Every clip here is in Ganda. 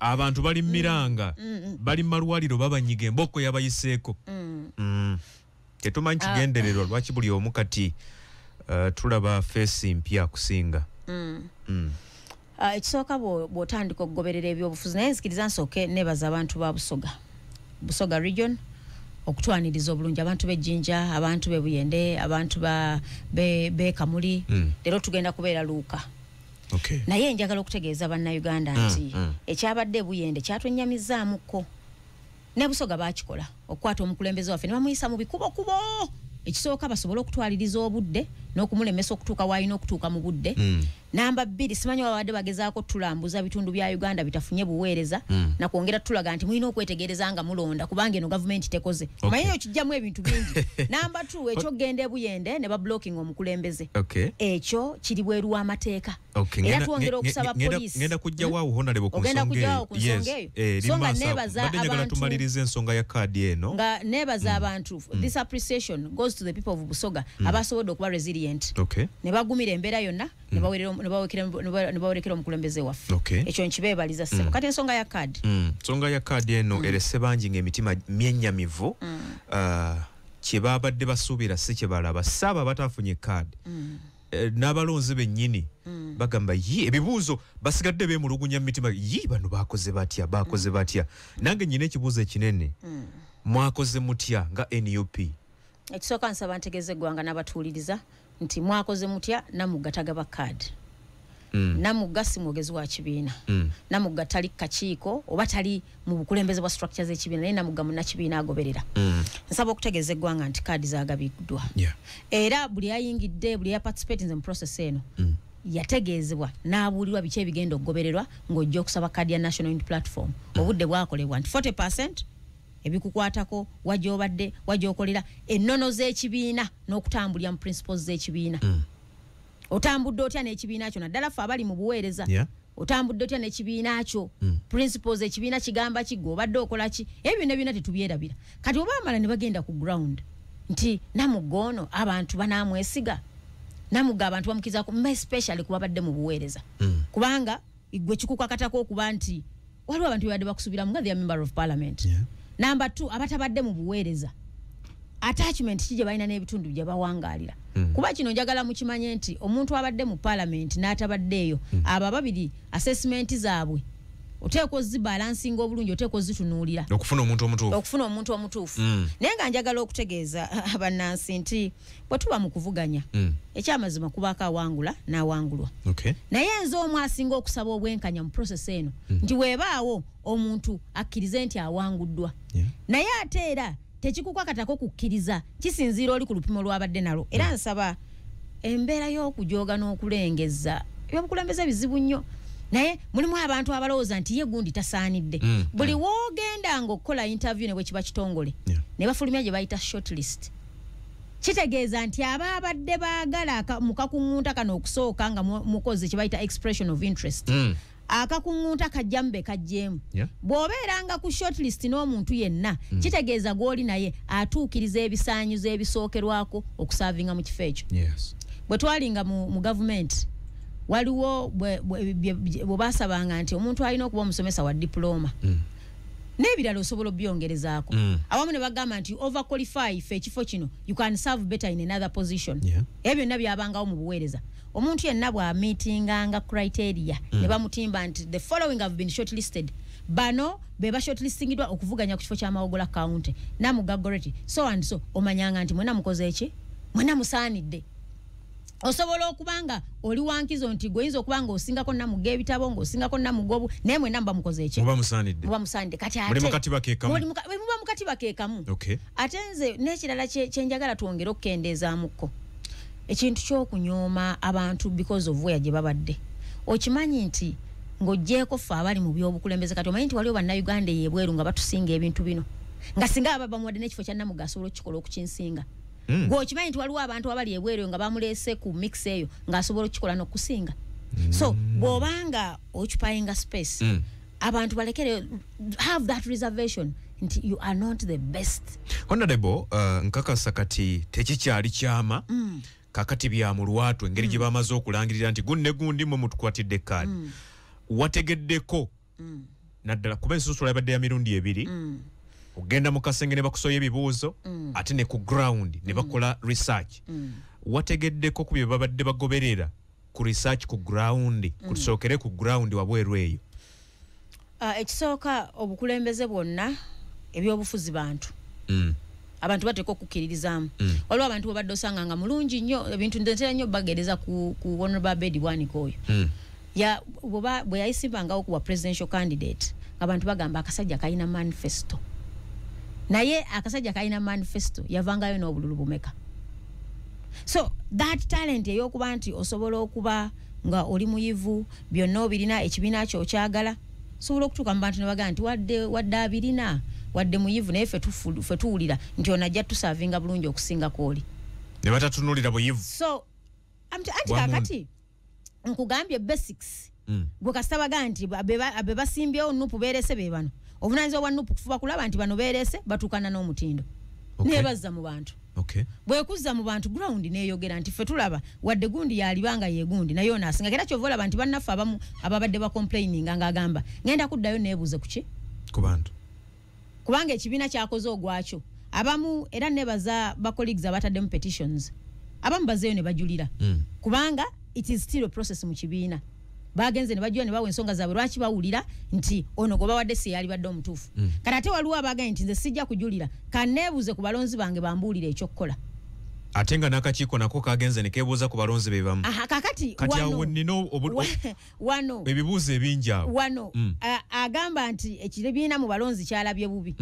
Abantu bali miranga, bali malwaliro, babanyiga emboko yabayiseeko. Tetumanyi kigendererwa lwaki buli omu kati tulaba face mpya kusinga. Ekisooka, bw'otandika okugoberera ebyobufuzi, naye nzikiriza nsooke nebaza abantu ba Busoga, Busoga region, okutwaniriza obulungi, abantu b'Ejjinja, abantu b'e Buyende, abantu b'e Kamuli. Leero tugenda kubeera Luuka. Naye njagala okutegeeza Bannayuganda nti ekyabadde e Buyende kyatwennyamizaamukko. Ne Busoga bakikola okukwata omukulembeze waffe ne bamuyisa mu bikubokubo. Ekisooka, basobole okutwaliriza obudde n'okumulemesa okutuuka waalina okutuuka mu budde. Namba 2, simanyi babadde bagezaako tulambuza bitundu bya Uganda bitafunye buweereza nakwongera tulaga nti mulina okwetegereza nga mulonda, kubanga eno gavumenti tekoze. Omanyi okijjamu ebintu bingi. Namba 2, ekyokgenda eBuyende ne bablocking omukulembeze, ekyo kiri bweru w'amateeka. Era twongera okusaba poliisi. Ngenda kujja waawo, Honorable, ku Ogenda nsonga kujja ku eyo. nsonga eyo? Yes. So nga eri maaso ago. neebaza Mbadde njagala abantu- tumalirize ensonga ya kaadi eno. Nga neebaza abantu. This appreciation goes to the people of Busoga abasobodde okuba resilient ne bagumira embeera yonna ne bawerekera omukulembeze waffe. Ekyo nkibeebaliza, ssebo. Kati ensonga ya kaadi. Nsonga ya kaadi eno erese bangi ng'emitima myennyamivu. Kye babadde basuubira si kye balaba. Saaba bataafunye kaadi, n'abalonzi bennyini bagamba yi ebibuuzo, basigadde beemulugunya mu mitima, yi bano bakoze batya, bakoze batya? Nange nyina ekibuuzo ekinene: mwakoze mutya nga NUP? Ekisooka, nsaba ntegeeza eggwanga n'abatuuliriza nti mwakoze mutya, Namugga tagaba kaadi. Namugga si mwogezi wa kibiina. Namugga tali kakiiko oba tali mu bukulembeze bwa structure z'ekibiina, naye Namugga munnakibiina agoberera. Nsaba okutegeeza eggwanga nti kaadi zagabiddwa era buli ayingidde, buli yaparticipatinze mu process eno, yategeezebwa n'abuulirwa biki ebigenda okugobererwa ng'ojja okusaba kaadi ya National Unity Platform. Obudde bwakolebwa nti 40 ebikukwatako, wajja obadde, wajja okolera, ennono z'ekibiina n'okutambulira mu principles z'ekibiina. Otambudde otya n'ekibiina kyo, naddala ffe abali mu buweereza? Otambudde otya n'ekibiina kyo? Principles ekibiina kigamba ki? Gwe obadde okola ki? Ebyo byonna byonna tetubyerabira. Kati oba amala ne bagenda ku ground nti Namugga ono abantu banamwesiga, Namugga abantu bamukizaako, especially kuba badde mu buweereza, kubanga gwe kikukakatako okuba nti waliwo abantu bebadde bakusubiramu nga their member of parliament. Number 2, abatabadde mu buweereza, attachment ki gye balina n'ebitundu gye bawangaalira? Kuba kino njagala mukimanye nti omuntu abadde mu parliament n'atabadde eyo, abo ababiri assessment zaabwe oteekwa ozibalansinga obulungi, oteekwa ozitunuulira okufuna omuntu omutuufu. Okufuna omuntu omutuufu. Naye nga njagala okutegeeza bannansi nti bwe tuba mu kuvuganya, ekyamazima kubaako awangula n'awangulwa. Naye nze omu asinga okusaba obwenkanya mu process eno, nti weebaawo omuntu akkirize nti awanguddwa, naye ate era tekikukakatako kukkiriza, kisinziira oli ku lupimo lwabadde nalwo. Era nsaba embeera y'okujooga n'okulengeza ebyobukulembeze bizibu nnyo, naye mulimu abantu abalowooza nti ye gundi tasaanidde. Buli woogenda nga okukola interview ne bwe kiba kitongole, ne bafulumya gye bayita shortlist, kitegeeza nti aba abadde baagala mu kakuŋŋunta kano okusooka nga mukoze kye bayita expression of interest, akakuŋŋunta kajjamu be kajjeemu. Bw'obeeranga ku shortlist n'omuntu yenna, kitegeeza gw'oli naye atuukiriza ebisaanyizo ebisookerwako okuservinga mu kifo ekyo. Bwe twalinga mu gavumenti, waliwo bwe basabanga nti omuntu alina okuba omusomesa wa diploma n'ebirala osobola obyongerezaako. Awamu ne bagamba nti overqualify fe ekifo kino, you can serve better in another position. Ebyo byonna byabangawo mu buweereza. Omuntu yenna bw'amiitinganga criteria, ne bamutimba nti the following have been shortlisted, bano be bashortlistingiddwa okuvuganya ku kifo kya Mawogola County, Namugga Goreti, so and so, omanyanga nti mwena mukoze eki, mwena musaanidde. Osobola okuba nga oli wankizo nti gwe oyinza okuba nga osingako Namugga ebitabo, ng'osingako Namugga obu, naye mwena muba mukoze eki? Muba musaanidde. Muba musaanidde. Kati Muli ate mu katiba ke kamu. Muba mu katiba ke kamu. Ate nze n'ekirala kyenjagala twongere okukendeezaamukko ekintu ky'okunyooma abantu because of where gye babadde. Okimanyi nti ng'oggyeeko ffe abali mu byobukulembeze, kati omanyi nti waliwo Bannayuganda eyo ebweru nga batusinga ebintu bino, nga singa aba bamuwadde n'ekifo kya Namugga asobola okukikola okukinsinga? Gwe okimanyi nti waliwo abantu abali ebweru nga bamuleese ku mix eyo ng'asobola okukikola n'okusinga? So bw'obanga occupyinga space, abantu balekere have that reservation nti you are not the best. Honorable, nkakasa kati tekikyali kyama. Kakati bya mu lwatu engeri gye bamaze okulangirira nti gunne gundi mwe mutukwatidde kaadi. Wategeddeko Naddala kuba ensunsula yabadde ya mirundi ebiri. Ogenda mu kasenge ne bakusoya ebibuuzo, ate ne ku ground ne bakola research. Wategeddeko ku bye babadde bagoberera ku research ku ground, kusookere ku ground wabweru eyo? Ekisooka, obukulembeze bwonna, ebyobufuzi bantu. Abantu bateekwa okukkiririzaamu. Waliwo abantu bwebadde osanga nga mulungi nnyo, ebintu ntera nnyo bagereza ku Honorable Abedi Bwanika oyo. Ya bweba bwe yayisimbangawo kuwa presidential candidate, abantu bagamba akasajja kalina manifesto, naye akasajja kalina manifesto yavangayo n'obululu bumeka? So that talent ey'okuba nti osobola okuba nga oli muyivu, byonna obirina, ekibiina kyo okyagala, osobola okutuuka mu bantu ne bagamba nti wadde abirina, wadde muyivu, naye ffe tuwulira nti ono ajja tuservinga bulungi okusingako oli. Ne batatunuulira buyivu. So anti Bwa muntu. Kakati nkugambye basics. Gwe kasita bagaa nti be basimbyewo NUP beerese be bano, obuvunaanyizibwa bwa NUP kufuba kulaba nti bano beerese batuukana n'omutindo. Nebazza mu bantu. Bwekuzza mu bantu, ground neyogera nti ffe tulaba wadde gundi yalibanga ye gundi, naye ono asinga. Era kyova olaba nti bannaffe abamu ababadde bacomplaininga ng'agamba ngenda kuddayo neebuuze ku ki? Ku bantu. Kubanga ekibiina kyakoze ogwakyo. Abamu era nebaza ba colleagues abataddemu petitions, abamu bazeeyo ne bajulira. Kubanga it is still a process mu kibiina. Bagenze ne bajulira ne bawa ensonga zaabwe lwaki bawulira nti ono gwe bawadde si yalibadde omutuufu. Kati ate waliwo abagambye nti nze sijja kujulira, kanneebuuze ku balonzi bange bambuulire ekyokukola. Ate nga n'akakiiko nako kagenze ne keebuuza ku balonzi be bamu. Aha, kakati Kati wano awo nnina wano ebibuuzo ebingi awo. Wano, agamba nti ekibiina mu balonzi kyalabye bubi.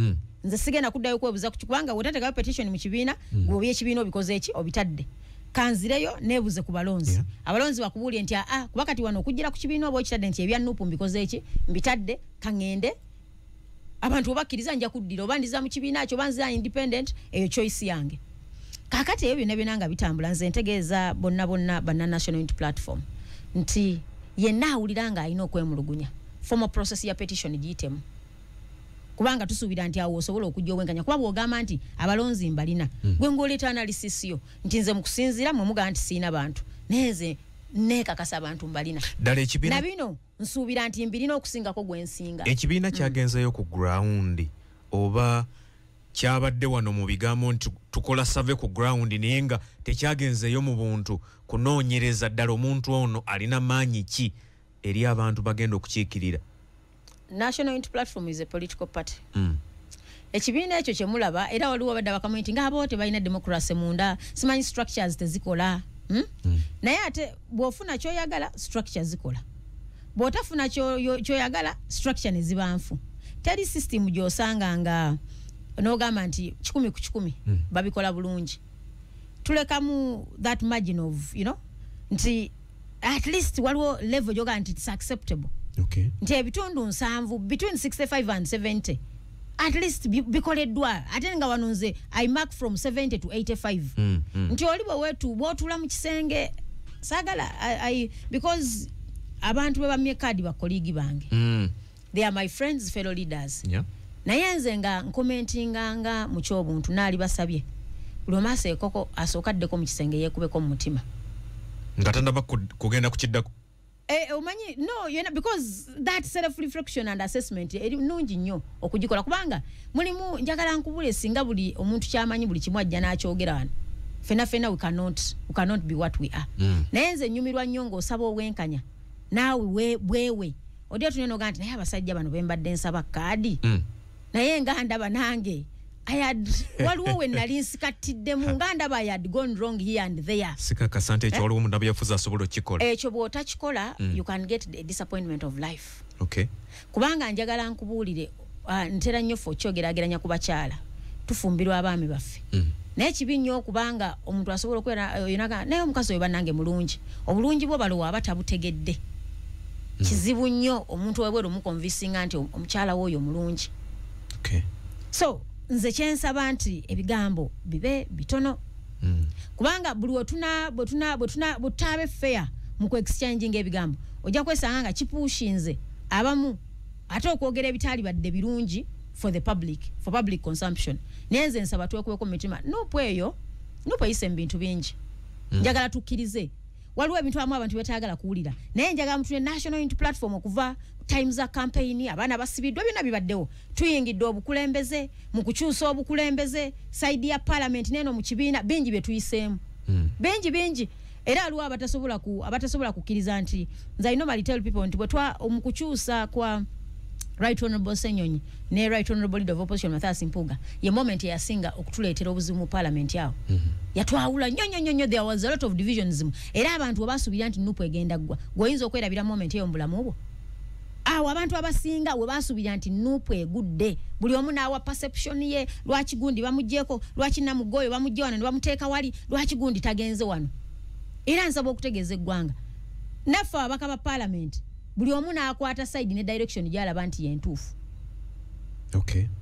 Nze sigenda kuddayo kwebuuza ku kubanga bw'otateekayo petition mu kibiina, gwe ekibiina obikoze eki obitadde. Kanzireyo neebuuze ku balonzi. Abalonzi bakubuulire nti aa, kuba kati wano okujjira ku kibiina oba okitadde nti ebya NUP mbikoze eki mbitadde, kaŋŋende. Abantu obakkiriza nja kuddira, oba ndiza mu kibiina kyo, oba nzira independent, eyo choice yange. Kaakati ebyo byonna byonna nga bitambula, nze ntegeeza bonna bonna banna National Unity Platform nti yenna awulira ng'alina okwemulugunya, formal process ya petition giyitemu, kubanga tusuubira nti awo osobola okujja obwenkanya. Kuba bw'ogamba nti abalonzi mbalina, gwe ng'oleeta analysis yo nti nze mu kusinziira mwe mugamba nti siina bantu, naye nze neekakasa abantu mbalina. Ddala ekibiina Na bino nsuubira nti mbirina okusingako gwe nsinga. Ekibiina kyagenzeeyo ku ground oba kyabadde wano mu bigambo nti tukola survey ku ground, naye nga tekyagenzeeyo mu buntu kunoonyereza ddala omuntu ono alina maanyi ki eri abantu bagenda okukiikirira? National Unity Platform is a political party. Ekibiina ekyo kye mulaba, era waliwo abadde abacommunity ng'abo tebalina democracy munda, simanyi structures tezikola. Naye ate bw'ofuna ky'oyagala structure zikola, bw'otafuna ky'oyagala structure ne ziba nfu. Teri system gy'osanga nga n'ogamba nti 100 ku 100 babikola bulungi. Tulekamu that margin of, nti at least waliwo level gy'ogamba nti it's acceptable. Nti ebitundu 70, between 65 and 70 at least bikoleddwa. Ate nga wano nze I mark from 70 to 85. Nti oli bwe wetu bw'otuula mu kisenge saagala, because abantu bwe bamye kaadi ba colleague bange. They are my friends, fellow leaders. Naye nze nga nkomentinga nga mu ky'obuntu naali basabye buli omu aseekoko asooka addeko mu kisenge yeekubeko mu mutima. Nga tannaba kugenda kukiddako. Omanyi, no, you know, because that self reflection and assessment eri nnungi nnyo okugikola, kubanga mulimu njagala nkubule singa buli omuntu kyamanyi buli kimu ajja n'akyogera wano, fena fena we cannot be what we are. Naye nze nnyumirwa nnyo ng'osaba obwenkanya naawe bwewe odi otunene n'ogamba nti naye abasajja bano be mbadde nsaba kaadi. Naye nga ndaba nange waliwo we nali nsikattiddemu nga ndaba I had gone wrong here and there. Sikakasa nti ekyo waliwo omunnabyabufuzi asobola okukikola. Ekyo bw'otakikola, you can get the disappointment of life. Kubanga njagala nkubuulire, ntera nnyo ffe okyogeraageranya ku bakyala, tufumbirwa abaami baffe. Naye kibi nnyo okubanga omuntu asobola okubeera, yonaga, naye omukazi oyo bannange mulungi, obulungi bwo balowa aba tabutegedde. Kizibu nnyo omuntu webweru omukonvinsinga nti omukyala w'oyo mulungi. So nze kyensaba nti ebigambo bibe bitono. Kubanga buli bwe tutaabe fair mu ku exchanging ebigambo, ojja kwesanga nga kipushinze abamu ate okwogera ebitaali badde birungi for the public, for public consumption. Naye nze nsaba twekubeko mu mitima. NUP eyo, NUP eyise mu bintu bingi. Njagala tukkirize. Waliwo ebintu abamu abantu betaagala kuwulira, naye njagala mutune National Unity Platform okuva times za campaign, abaana basibiddwa, byonna bibaddewo. Tuyingidde obukulembeze, mu kukyusa obukulembeze side ya parliament neno mu kibiina, bingi bye tuyiseemu. Bingi bingi. Era aliwo abatasobola kukkiriza nti nze I normally tell people nti bwe mu kukyusa kwa Right Honorable Ssenyonyi ne Right Honorable Leader of Opposition Mathias Mpuuga, ye moment yasinga okutuleetera obuzibu mu parliament awo. Yatwawula nnyo nnyo nnyo, there was a lot of divisions. Era abantu basuubira nti NUP egenda ggwa. Gweoyinza okwerabira moment eyo mu bulamu bwo? Awo abantu abasinga we basuubira nti NUP egudde, buli omu n'awa perception ye, lwaki gundi bamuggyeko, lwaki Namugoyo bamugye wano ne bamuteeka wali, lwaki gundi tagenze wano. Era nsaba okutegeeza eggwanga, naffe ababaka ba parliament buli omu n'akwata side ne direction gy'alaba nti yentuufu.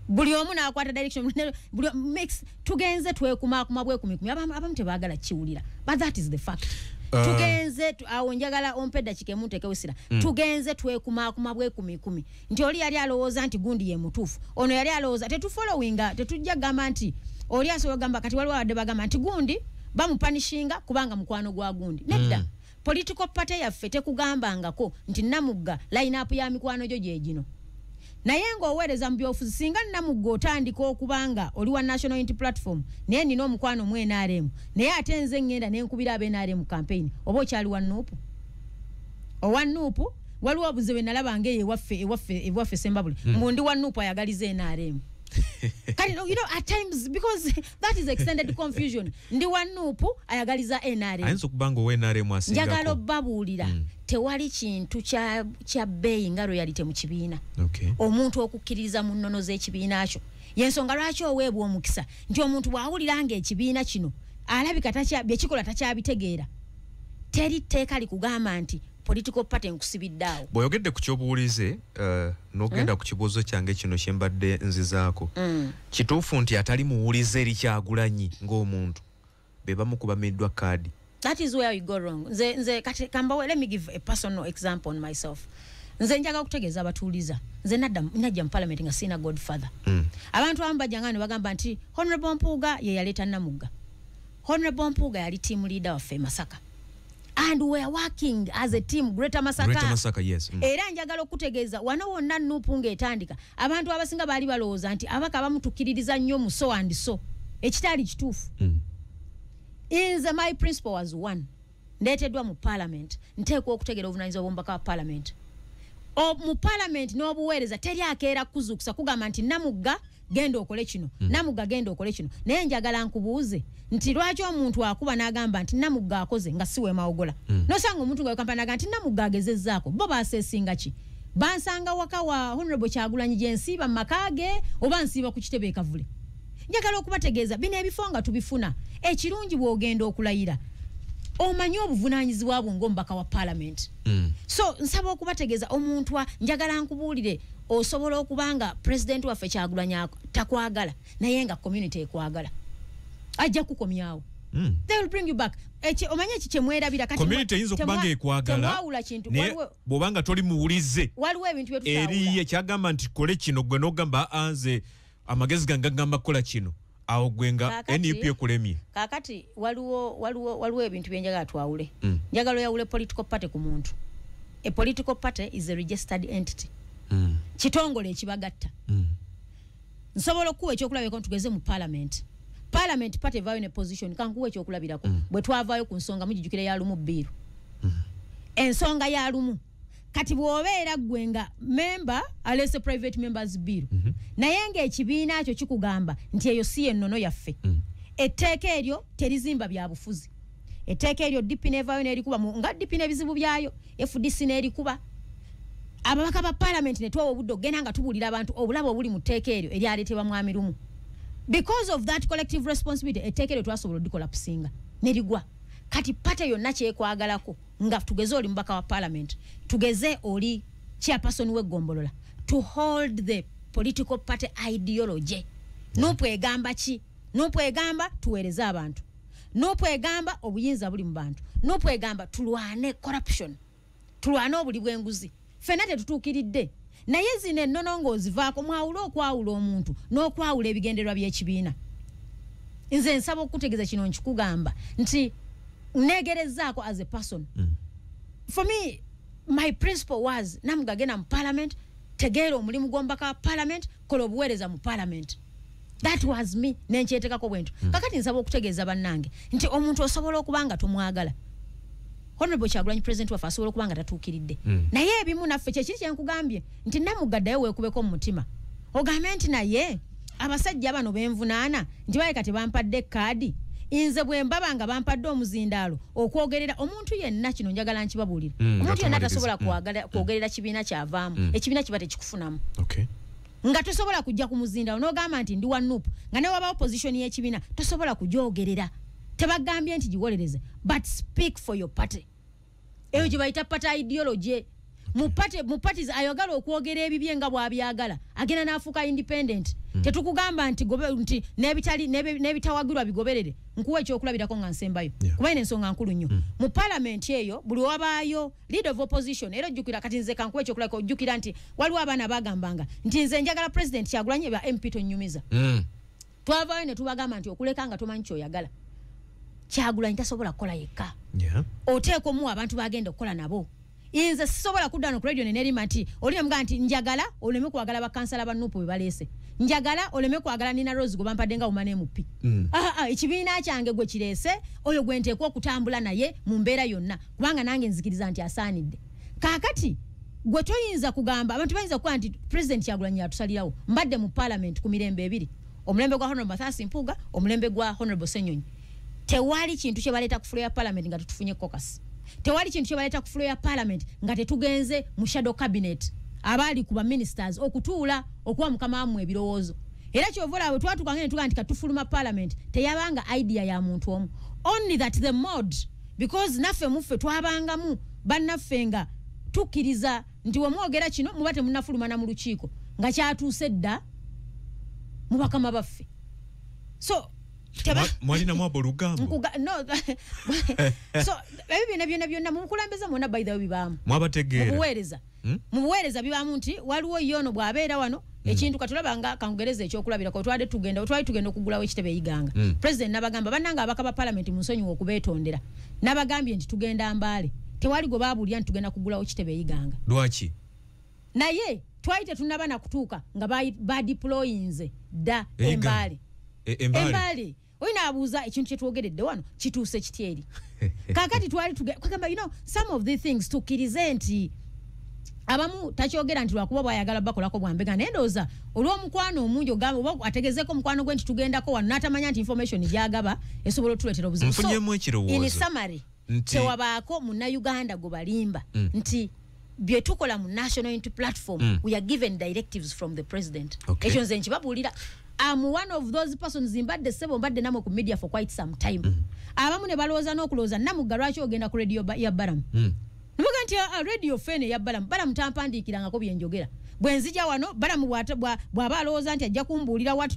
Buli omu n'akwata direction, buli mix, tugenze twekumaakuma bwekumikumi. Abamu tebaagala kiwulira, but that is the fact. Tugenze awo njagala ompe eddakiika emu nteekewo essira. Tugenze twekumaakuma bwekumikumi nti oli yali alowooza nti gundi ye mutuufu, ono yali alowooza, tetufollowinga, tetujja kugamba nti oli asobola kugamba. Kati waliwo abadde bagamba nti gundi bamupunishinga kubanga mukwano gwa gundi. Nedda. Political party yaffe tekugambangako nti Namugga line up ya mikwano gyo gye gino. Naye ng'oweereza mu byobufuzi, singa Namugga otandika okubanga oli wa National Unity Platform, naye nina omukwano mu NRM, naye ate nze ŋŋenda ne nkubira aba NRM campaign, oba okyali wa NUP? Owa NUP waliwo obuzibu bwe nalaba ng'eyo ewaffe Sembabule, mbu ndi wa NUP ayagaliza NRM. Kati you know, at times, because that is extended confusion, ndi wa NUP ayagaliza NRM. Ayinza okuba nga owa NRM asingako. Njagala obbabuulira, tewali kintu kya bbeeyi nga loyalty mu kibiina. Omuntu okukkiririza mu nnono z'ekibiina kyo, yensonga lwaki oweebwa omukisa nti omuntu bw'awulira ng'ekibiina kino alabika byekikola takyabitegeera, teri tteeka likugamba nti political party nkusibidde awo. Bw'oyogedde ku kyobuwulize, n'ogenda ku kibuuzo kyange kino kye mbadde nzizaako, kituufu nti atali muwulize eri Kyagulanyi ng'omuntu be bamu ku bamiddwa kaadi? That is where you go wrong. Nze kati kambawe, let me give a personal example on myself. Nze njagala okutegeeza abatuuliza, nze najja mu parliament nga sirina godfather. Abantu abamu bajjanga ne bagamba nti Honorable Mpuuga ye yaleeta Namugga. Honorable Mpuuga yali team leader waffe e Masaka, and we are working as a team, Greater Masaka. Greater Masaka, yes. Era njagala okutegeeza wano wonna NUP ng'etandika, abantu abasinga baali balowooza nti ababaka abamu tukkiririza nnyo mu so and so, ekitaali kituufu. Nze my principle was one: ndeeteddwa mu parliament, nteekwa okutegeera obuvunaanyizibwa bw'omubaka wa parliament. Mu parliament n'obuweereza teri akeera kuzuukusa kugamba nti Namugga genda okole kino, Namugga genda okole kino. Naye njagala nkubuuze nti lwaki omuntu akuba n'agamba nti Namugga akoze nga si weemawogola, nosanga omuntu nga wekampala n'agamba nti Namugga agezezzaako? Bo baaseesinga ki? Bansanga waka wa Honorable Kyagulanyi gye nsiiba mu maka ge, oba nsiiba ku kitebe e Kavule? Njagala okubategeeza bino ebifo nga tubifuna, ekirungi bw'ogenda okulayira omanyi obuvunaanyizibwa bwo ng'omubaka wa parliament. So nsaba okubategeeza omuntu njagala nkubuulire, osobola okuba nga president waffe Kyagulanyi takwagala, naye nga community ekwagala, ajja kukomyawo. They will bring you back. Omanyi eki kyemwerabira kati Community eyinza okuba nga ekwagala, temwawula kintu. Naye bw'obanga toli muwulize Waliwo ebintu bye tutawula. Eriye kyagamba nti kole kino, gwe n'ogamba, "Ah, nze amagezi gange gagamba kukola kino," awo gwe nga NUP ekulemye. Kaakati waliwo ebintu byenjagala twawule. Njagala oyawule political party ku muntu. A political party is a registered entity, kitongole ekibagatta. Nsobola okuwa ekyokulabirako, tugeze mu parliament, parliament party evaayo ne position. Kankuwa ekyokulabirako, bwe twavaayo ku nsonga mugijjukire ya Lumu bill, ensonga ya Lumu. Kati bw'obeera ggwe nga member aleese private members bill, naye ng'ekibiina kyo kikugamba nti eyo si yennono yaffe, etteeka eryo terizimba byabufuzi, etteeka eryo DP nevaayo nerikuba nga DP n'ebizibu byayo, FDC n'erikuba, ababaka ba parliament ne twawa obudde okugenda nga tubuulira abantu obulabo obuli mu tteeka eryo eryaleetebwa Mwami Lumu. Because of that collective responsibility, etteeka eryo twasobola okulicollapsinga nerigwa. Kati party yonna kyekwagalako, nga tugeze oli mubaka wa parliament, tugeze oli chairperson w'eggombolola, to hold the political party ideology. NUP egamba ki? NUP egamba tuweereze abantu. NUP egamba obuyinza buli mu bantu. NUP egamba tulwane corruption, tulwane obuli bw'enguzi. Ffenna tetutuukiridde, naye zino ennono ng'ozivaako, mwawule okwawula omuntu n'okwawula ebigendererwa by'ekibiina. Nze nsaba okutegeeza kino, nkikugamba nti Negerezaako as a person. For me, my principle was Namugga genda mu parliament, tegeera omulimu gw'omubaka wa parliament, kola obuweereza mu parliament. That was me, nenkyetekako bwentu. Kakati nsaba okutegeeza bannange nti omuntu osobola okuba nga tomwagala. Honorable Kyagulanyi president waffe asobola okuba nga tatuukiridde. Naye ebimu naffe kyekiri kyenkugambye nti Namugga ddayo weekubeko mu mutima. Ogambe nti naye abasajja bano benvunaana nti baleka tebampadde kaadi. Nze bwe mbaba nga bampadde omuzindaalo okwogerera omuntu yenna, kino njagala nkibabuulire. Omuntu yenna tasobola kwogerera kibiina kyavaamu. Ekibiina kiba tekikufunamu. Nga tosobola kujja ku muzindaalo n'ogamba nti ndi wa NUP, nga ne wabawo position y'ekibiina tosobola kugyogerera. Tebagambye nti giwolereze, but speak for your party. Eyo gye bayita party ideology. Mu parties ayagala okwogera ebibye nga bw'abyagala, agenda n'afuuka independent. Tetukugamba nti nti n'ebitali n'ebitawagirwa bigoberere. Nkuwa ekyokulabirako nga nsembayo. Kuba eno ensonga nkulu nnyo. Mu parliament eyo buli wabaayo leader of opposition, era ojjukira kati nze kankuwa ekyokulabirako, ojjukira nti waliwo abaana bagambanga nti nze njagala president Kyagulanyi ba MP tonnyumiza. Twavaayo ne tubagamba nti okuleka nga tomanyi ky'oyagala. Kyagulanyi tasobola kukola yekka. Oteeka omuwa abantu bagenda okukola nabo. Nze sisobola kudda no ku radio ne nerima nti oli nemugaa nti njagala oleme kwagala bakansala ba NUP be baleese. Njagala oleme kwagala Nina Rose gwe bampadde nga woman MP. Ekibiina kyange gwe kireese oyo gwe nteekwa okutambula naye mu mbeera yonna, kubanga nange nzikiriza nti asaanidde. Kaakati gwe toyinza kugamba abantu bayinza kuba nti president Kyagulanyi atusalirawo. Mbadde mu parliament ku mirembe ebiri, omulembe gwa Honorable Mathias Mpuuga, omulembe gwa Honorable Ssenyonyi. Tewali kintu kye baleeta ku floor ya parliament nga tetufunye caucus. Tewali kintu kye baleeta ku floor ya parliament nga tetugenze mu shadow cabinet abaali ku ba ministers okutuula okuwa mukama wammwe ebirowoozo. Era kyova olaba bwe twatuukanga ne tugamba nti katufuluma parliament, teyabanga idea ya muntu omu. Only that the mode, because naffe muffe twabangamu bannaffe nga tukkiriza nti wemwogera kino muba temunnafuluma na mu lukiiko nga kyatuuse dda mu bakama baffe. So mwalinamu aboolugambo. No. So ebyo byonna byonna byonna mu bukulembeze mwonna by the way bibaamu. Mwabategeera. Mu buweereza bibaamu nti waliwo ye ono bw'abeera wano ekintu katulaba nga kangereza ekyokulabirako, twali tugenda okugulawo ekitebe Iganga. President n'abagamba bannange ababaka ba parliament munsonyiwe okubeetondera. N'abagambye nti tugenda Mbale. Tewali gwe baabuulira nti tugenda kugulawo kitebe Iganga. Lwaki? Naye twali tetunnaba na kutuuka nga badeployinze dda Embale. Embale. Oyina abuuza ekintu kye twogeredde wano kituuse kitya eri. Kaakati twali kugamba, you know, some of the things tukkirize nti abamu takyogera nti lwakuba bw'ayagala bakolako bwambega, naye ndowooza olw'omukwano omungi ogamba oba ategezeeko omukwano gwe nti tugendako wano n'atamanya nti information gy'agaba esobola otuleetera obuzibu. Nfunyemu ekirowoozo. In summary, tewabaako munnayuganda gwe balimba nti bye tukola mu National Unity Platform, we are given directives from the president. Ekyo nze nkibabuulira. I'm one of those persons mbadde ssebo mbadde namwe ku media for quite some time. Abamu ne balowooza n'okulowooza Namugga lwaki ogenda ku radio ya Balamu. Nimuga nti radio fene ya Balamu, Balamu tampandiikirangako bye njogera. Bwe nzija wano Balamu bw'aba alowooza nti ajja kumbuulira what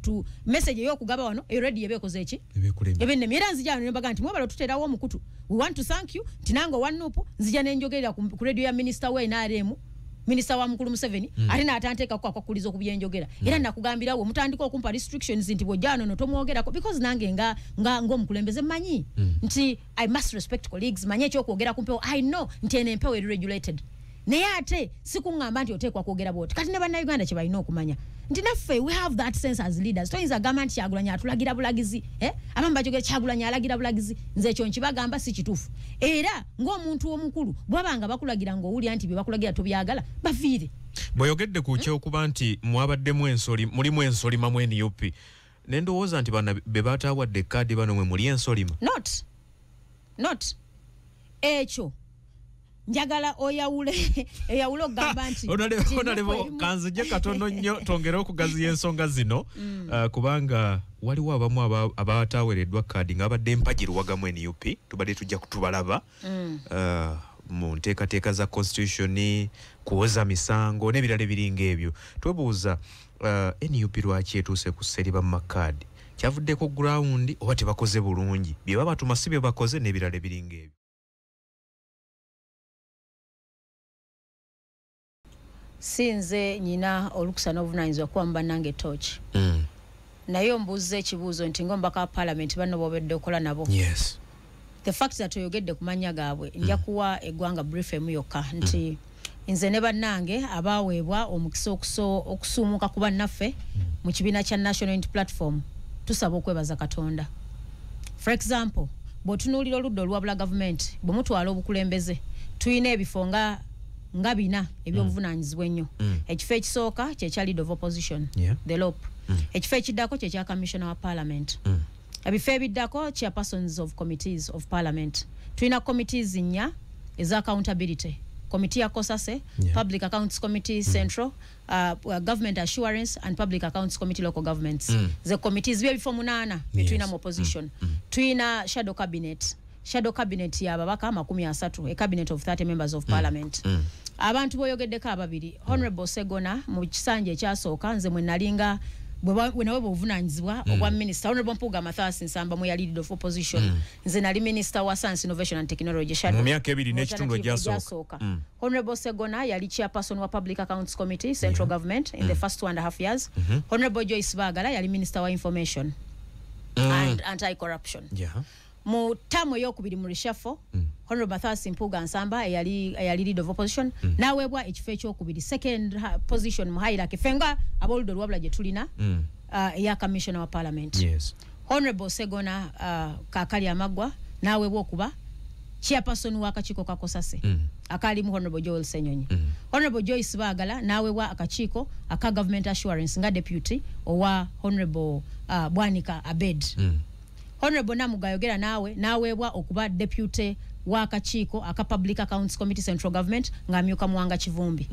to message ey'okugaba wano, eyo radio eba ekoze ki? Ebennemye. Era nzija wano ne mbaga nti mwebale otuteerawo omukutu. We want to thank you. Nti nange owa NUP nzija ne njogerera ku radio ya minister wa NRM, Minister wa Mukulu Museveni, ate n'atanteekako akwakuliza okubyenjogera. Era nakugambirawo mutandika okumpa restrictions nti bw'ojja wano no tomwogerako, because nange nga ng'omukulembeze mmanyi nti I must respect colleagues, mmanyi ekyokwogera ku mpewo. I know nti eno empewo eri regulated. Naye ate si kuŋŋamba nti oteekwa kwogera bw'oti. Kati ne bannayuganda kye balina okumanya nti naffe we have that sense as leaders. Toyinza kugamba nti Kyagulanyi atulagira bulagizi, abamu bajogera Kyagulanyi alagira bulagizi. Nze ekyo nkibagamba si kituufu. Era ng'omuntu omukulu bw'aba nga bakulagira ng'owulira nti bye bakulagira tobyagala, baviire. Bw'oyogedde ku ky'okuba nti mwabaddemu ensoli, mulimu ensolima mu NUP, ne ndowooza nti bano be bataawadde kaadi bano mwe muli ensolima. Not ekyo njagala oyawule eyawule okugamba nti kanzije katono nnyo twongere okugaziya ensonga zino, kubanga waliwo abamu abataawereddwa kaadi nga babadde mpagi luwagamu NUP, tubadde tujja kutubalaba mu nteekateeka za constitution, kuwoza misango n'ebirala ebiringa ebyo. Twebuuza NUP lwaki etuuse ku sseriba mu makaadi, kyavuddeko ground oba tebakoze bulungi, bye babatuma si bye bakoze n'ebirala ebiringa ebyo. Sinze nyina olukusa n'obuvunaanyizibwa kuba mu bannange torch. Naye ombuuza ekibuuzo nti ng'omubaka wa parliament banno b'obedde okola nabo. Yes. The fact that oyogedde ku mannya gaabwe, nja kuwa eggwanga brief emu yokka nti nze ne bannange abaweebwa omukisa okusuumuka ku bannaffe mu kibiina kya National Unity Platform tusaba okwebaza Katonda. For example, bw'otunuulira oludda oluwabula gavumenti, bwe mutwala obukulembeze, tulina ebifo nga bina ebyobuvunaanyizibwa ennyo. Ekifo ekisooka kyekya leader of opposition, the LOP. Ekifo ekiddako kyekya commissioner wa parliament. Ebifo ebiddako chairpersons of committees of parliament. Tulina committees nnya eza accountability: committee ya COSASE, Public Accounts Committee Central, Government Assurance and Public Accounts Committee Local Governments. The committees byebifo 8 between opposition. Tulina shadow cabinet. Shadow cabinet ya ababaka 30, a cabinet of 30 members of parliament. Abantu boyogeddeko ababiri, Honorable Segona mu kisanja ekyasooka nze mwe nalinga bwe nawe bw'obuvunaanyizibwa obwa minister. Honorable Mpuuga Mathias Nsamba mwe yali leader of opposition, nze nali minister wa science, innovation and technology shadow mu myaka 2 n'ekitundu egyasooka. Honorable Segona yali chairperson wa Public Accounts Committee Central Government in the first 2.5 years. Honorable Joyce Bagala yali minister wa information and anti-corruption. Mu tamu eyokubiri mu reshuffle, Honorable Mathias Mpuuga Nsamba eyali leader of opposition naweebwa ekifo ekyokubiri, second position mu hierarchy fenga aboludda oluwabula gye tulina, eya commissioner wa parliament. Honorable Segona Kakali Amagwa naweebwa okuba chairperson wa akakiiko ka COSASE akalimu Honorable Joel Ssenyonyi. Honorable Joyce Bagala naweebwa akakiiko aka government assurance nga deputy owa Honorable Bwanika Abed. Honorable Namuga yogera nawe naweebwa okuba deputy wa akakiiko aka Public Accounts Committee Central Government ng'amyuka Muwanga Kivumbi.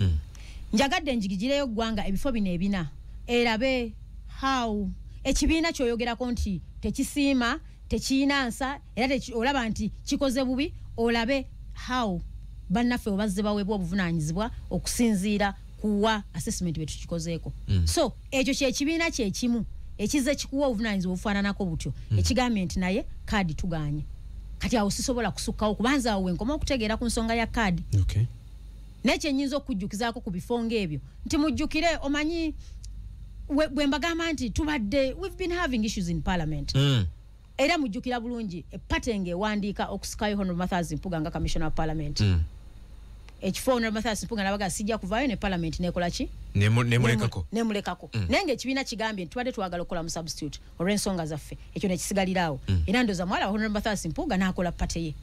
Njagadde njigijireyo ggwanga ebifo bino ebina erabe how ekibiina kyoyogerako nti tekisiima, tekiyina nsa, era olaba nti kikoze bubi, olabe how bannaffe obazze baweebwa obuvunaanyizibwa okusinziira kuwa assessment bwe tukikozeeko. So ekyo kyekibiina kyekimu ekize kikuwa obuvunaanyizibwa obufaananako butyo, ekigambye nti naye kaadi tuganye. Kati awo sisobola kusukkawo kubanza awo wenkoma okutegeera ku nsonga ya kaadi. Naye kye nnyinza okujjukizaako ku bifo ng'ebyo nti mujjukire, omanyi bwe mbagamba nti tubadde, we've been having issues in parliament. Era mujjukira bulungi epate ng'ewandiika okusikayo Honorable Mathias Mpuuga nga commissioner wa parliament. Ekifo Honorable Mathias Mpuuga n'abaga sijja kuvaayo, ne parliament nekola ki? Nemulekako. Nemulekako. Naye ng'ekibiina kigambye nti tubadde twagala okukola mu substitute olw'ensonga zaffe, ekyo ne kisigaliraawo. Era ndowooza mwalaba Honorable Mathias Mpuuga n'akola party ye.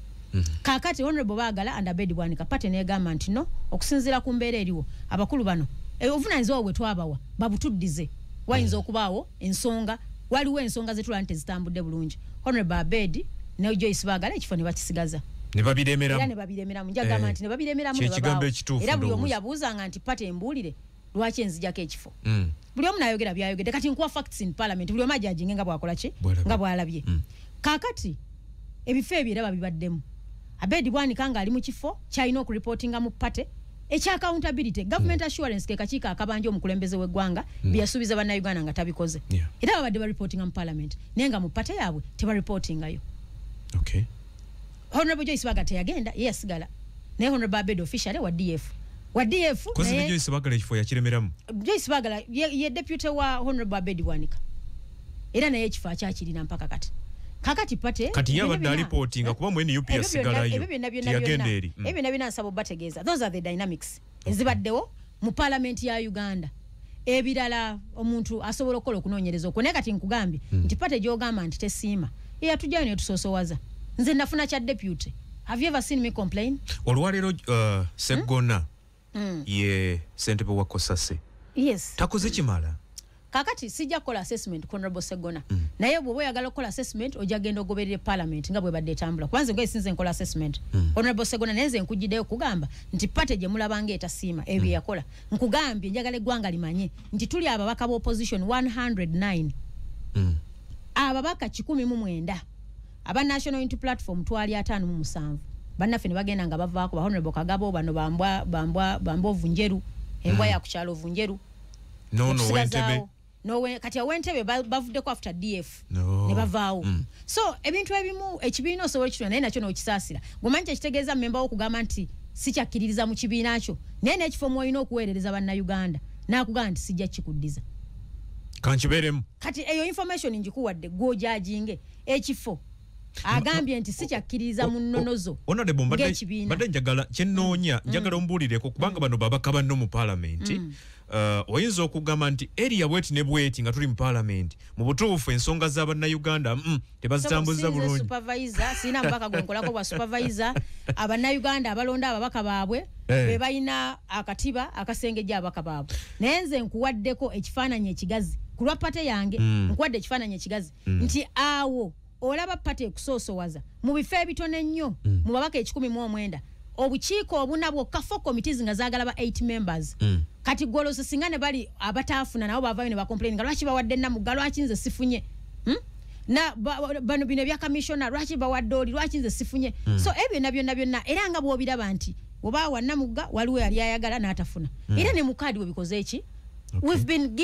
Kaakati Honorable Baagala and Abed Bwanika, party n'egamba nti no, okusinziira ku mbeera eriwo, abakulu bano obuvunaanyizibwa bwe twabawa babutuddize, wayinza okubaawo ensonga, waliwo ensonga zetulaba nti tezitambudde bulungi. Honorable Abed ne Joyce Baagala ekifo ne bakisigaza ne babiremeramu. Era ne babiremeramu. Njagamba nti ne babiremeramu ne kyekigambo babaawo. Ekituufu Era buli omu ndowooza. yabuuzanga nti party embuulire lwaki enzijako ekifo. Buli omu n'ayogera byayogedde. Kati nkuwa facts in parliament, buli omu ajajinge nga bw'akola ki, Bw'alabye. nga bw'alabye. Kaakati ebifo ebyo era babibaddemu. Abed Bwanika ng'ali mu kifo kyalina okureportinga mu party ekya accountability, government assurance, ke kakiiko akabanja omukulembeze w'eggwanga bye yasuubiza bannayuganda nga tabikoze. Era babadde bareportinga mu parliament, naye nga mu party yaabwe tebareportingayo. Honorable Joyce Bagala teyagenda, ye yasigala, naye Honorable Abed officially wa DF, wa DF. Kozi ne Naye Joyce Bagala ekifo yakiremeramu. Joyce Bagala ye deputy wa Honorable Abed Bwanika, era naye ekifo akyakirina mpaka kati. Kakati party Kati ye ebyo abadde byonna- alipootinga kuba mu NUP Ebyo yasigalayo. ebyo byonna byonna Teyagenda byonna. eri. Ebyo byonna byonna nsaba obategeeza, those are the dynamics ezibaddewo mu parliament ya Uganda. Ebirala omuntu asobola okukola okunoonyereza okwo, naye kati nkugambye nti party gy'ogamba nti tesiima eyatujjayo netusoosowaza. Nze nafuna kya deputy. Have you ever seen me complain? Olwaleero Seggona ye ssentebe wa COSASE. Yes. Takoze kimala? Kakati sijja kukola assessment Honorable Segona, naye bw'oba oyagala okukola assessment ojja genda ogoberere parliament nga bwebadde etambula, kubanze nga esinze nkola assessment Honorable Segona, naye nze nkugiddeyo okugamba nti party gye mulabanga etasiima ebyo bye yakola. Nkugambye njagala eggwanga limanye nti tuli ababaka b'opposition 109, ababaka 109 aba National Unity Platform twali 57, bannaffe ne bagenda nga bavaako, ba Honorable Kagabo bano, bambwa bambwa bambwa ovunjeru, embwa ya ku kyalo ovunjeru. Nono Okusigazaawo. w'Entebe. Nowe kati aw'Entebe bavuddeko after DF No. ne bavaawo. So ebintu ebimu ekibiina osobola okitula naye nakyo n'okisaasira. Gwemanyi kyekitegeeza mmemba wo okugamba nti sikyakkiririza mu kibiina kyo, naye n'ekifo mwolina okuweerereza bannayuganda n'akugamba nti sijja kikuddiza. Kankibeeremu. Kati eyo information njikuwadde gw'ojajinge ekifo. Agambye nti sikyakkiriza mu nnono Honorable, mbadde njagala kyenoonya, njagala ombuulireko, kubanga bano babaka banno mu paalamenti, oyinza okugamba nti area bweti ne bweti nga tuli mu paalamenti, mu butuufu ensonga z'abannayuganda tebazitambuza bulungi. Supervisor, sirina mubaka gwe nkolako bwa supervisor. Abannayuganda abalonda ababaka baabwe be balina akatiba akasengejja ababaka baabwe. Naye nze nkuwaddeko ekifaananyi ekigazi ku lwa pate yange, nkuwadde ekifaananyi ekigazi nti awo olaba pate ekusoosowaza mu bifo ebitono ennyo, mu babaka 19, obukiiko obuna bwokka, four committees nga zaagala ba 8 members. Kati gwoloosa singa ne bali abataafuna nabo bavaayo ne bacomplain nga lwaki bawadde Namugga, lwaki nze sifunye, Na bano bino ebya commissioner, lwaki bawadde oli, lwaki nze sifunye? So ebyo byonna byonna byonna, era nga bw'obiraba nti oba wa Namugga waliwo yali ayagala n'atafuna, era ne mukadi bwe bikoze eki. We've been